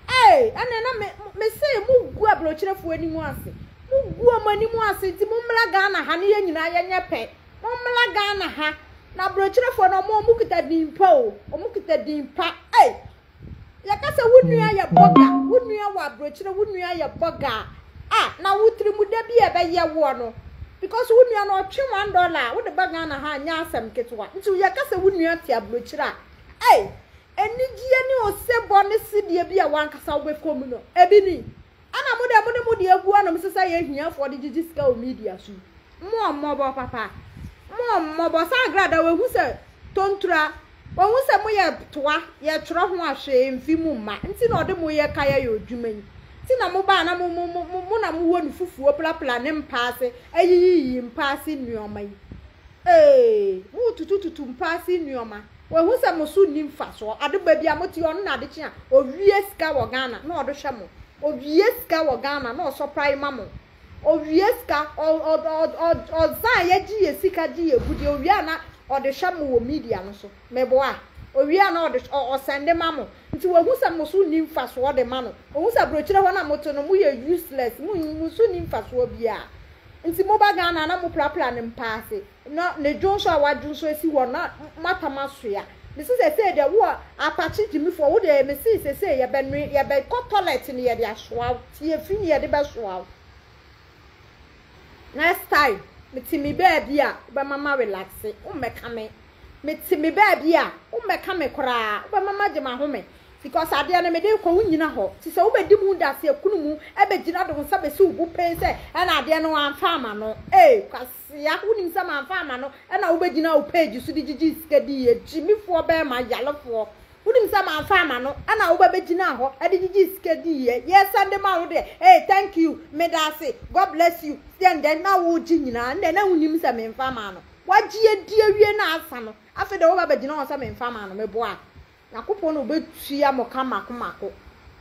B: ee ɛna na me me se mo gu aburokyirefoɔ anim ase mo gu wɔn anim ase nti mo mmra Ghana ha ne yɛn nyinaa yɛnyɛ pɛ. Mommra Ghana ha. Na abrokyerefoɔ no ɔmo ɔmo kita din pa o. Ɔmo kita din pa. Ei! Yɛka sɛ wo nua yɛ bɔga, wo nua wɔ abrokyire, wo nua yɛ bɔga a, ah, na wo tirimuda bi a ɛbɛyɛ woɔ no, because wo nua no ɔtwe $1 a, wode ba Ghana ha a, nyɛ asɛm ketewa. Nti yɛka sɛ wo nua te abrokyire a, ei! Anigyeɛ ne osebɔ ne sedeɛ bi a w'ankasa wobɛkɔ mu no, ebi ni. Ɛna mo deɛ mode mo deɛ agu anom sesa yɛ ahiafoɔ de gyegye sika wɔ media so yi. Mo mmɔbɔ papa. Mo mmɔbɔ. Saa agrada wahu sɛ tontura, wahu sɛ mo yɛ toa, yɛ twerɛ ho a hwee mfi mu mma nti na ɔde mo yɛ ka yɛ yɛ odwuma yi. Nti na mo baa na mo mo mo mo na mo wɔ no fufuo prapra ne mpa ase ayiyiyi mpa ase nnoɔma yi. Ee, mo tutu tutu mpa ase nnoɔma. Wahu sɛ mo so nni mfasoɔ. Ade baabi a mote ɔno na ade kye a ɔwie sika wɔ Ghana na ɔde hwɛ mo. Ɔwie sika wɔ Ghana na ɔsɔprae ma mo. Ɔwie sika, ɔ ɔ ɔ ɔ ɔsan yɛgye yɛ sika gye yɛ gudeɛ ɔwie a na ɔde hwɛ mo wɔ media no so. Meboa? Ɔwie a na ɔde ɔ ɔsɛnde ma mo. Nti wahu sɛ mo so nni mfasoɔ de ma no. Ɔhu sɛ aburokyire hɔ no a mote no moyɛ useless, mo mo so nni mfasoɔ biara. Nti moba Ghana a na moprapra ne mpa ase. Na ne dwonsɔ a wadwonsɔ asi hɔ na moatam asoa. Mese sesei deɛ wo apakye gyimifoɔ wo deɛ mese sesei yɛbɛnoe yɛbɛkɔ toilet no yɛde asoa wo tiafi ne yɛde bɛsoa wo next time. Mete me baabi a, wobɛma ma relaxe, wommɛka me. Mete me baabi a, wommɛka me koraa, wobɛma magye m'ahome. Because adeɛ no mede rekɔ, wonnyina hɔ. Nti sɛ wobɛdi mu daseɛ kunu mu, ɛbɛgyina de wo nsa bɛsi wo bo pɛn sɛ ɛna adeɛ no wamfa ama no. Ee, kwasea, wonim sɛ mamfa ama no, ɛna wobɛgyina wo page so de gyigyi sika diiɛ. Gyimifoɔ bɛɛma, yalefoɔ. Wonim sɛ mamfa ama no, ɛna woba bɛgyinaa hɔ de gyigyee sika diiɛ. Yɛsan de ma wo deɛ, ee, thank you, meda ase, God bless you, deɛn deɛn na wogye nyinaa, ndɛ na wonim sɛ memfa maa no. Wagye adi awie na asa no, afei deɛ woba bɛgyina hɔ sɛ memfa maa no, meboa. Nyankopɔn na ɔbɛtua mo ka mako mako.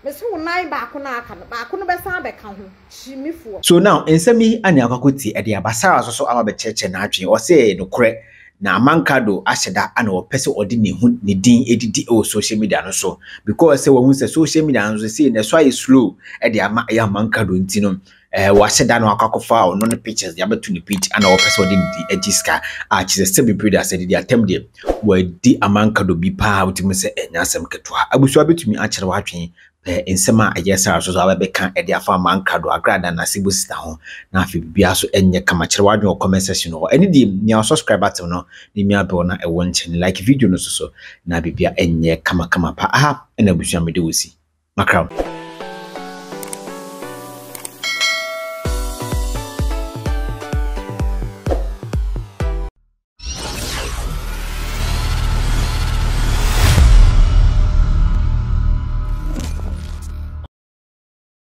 B: Mese wo nan baako no a aka no, baako no bɛsan abɛka ho, kyimifoɔ.
A: So now nsɛm yi a nea akɔ akɔtie de aba Sarah nso so aba abɛkyerɛkyerɛ n'adwene. Ɔse ɛyɛ nokorɛ na Amankado ahyɛ da na ɔpɛ sɛ ɔde ne ho ne din didi wɔ social media no so because sɛ wahu sɛ social media no so sei na ɛso ayɛ slow de ama ɛyɛ Amankado nti no eh, wahyɛ da na wakɔ akɔfa ɔno ne pictures de abɛto ne page ana ɔpɛ sɛ ɔde ne din agye sika a kyerɛ sɛ bebree de asɛ didi atɛm deɛ wadi Amankado bi paa wotumi sɛ ɛnyɛ asɛm ketewa. Abusua bɛtumi akyerɛ w'adwene pɛ nsɛm a ɛyɛ Sarah so so abɛbɛka de afa Mankado, Agrada na Sebo sister ho na afei biribiara so nyɛ kama. Kyerɛ w'adwene wɔ comment section hɔ. Ɛne deɛ mia wo subscribe button no ne mia bell na ɛwɔ nkyɛn. Like video no so so na biribiara nyɛ kama kama pa. Aha ɛna abusua mede wo si. Makram.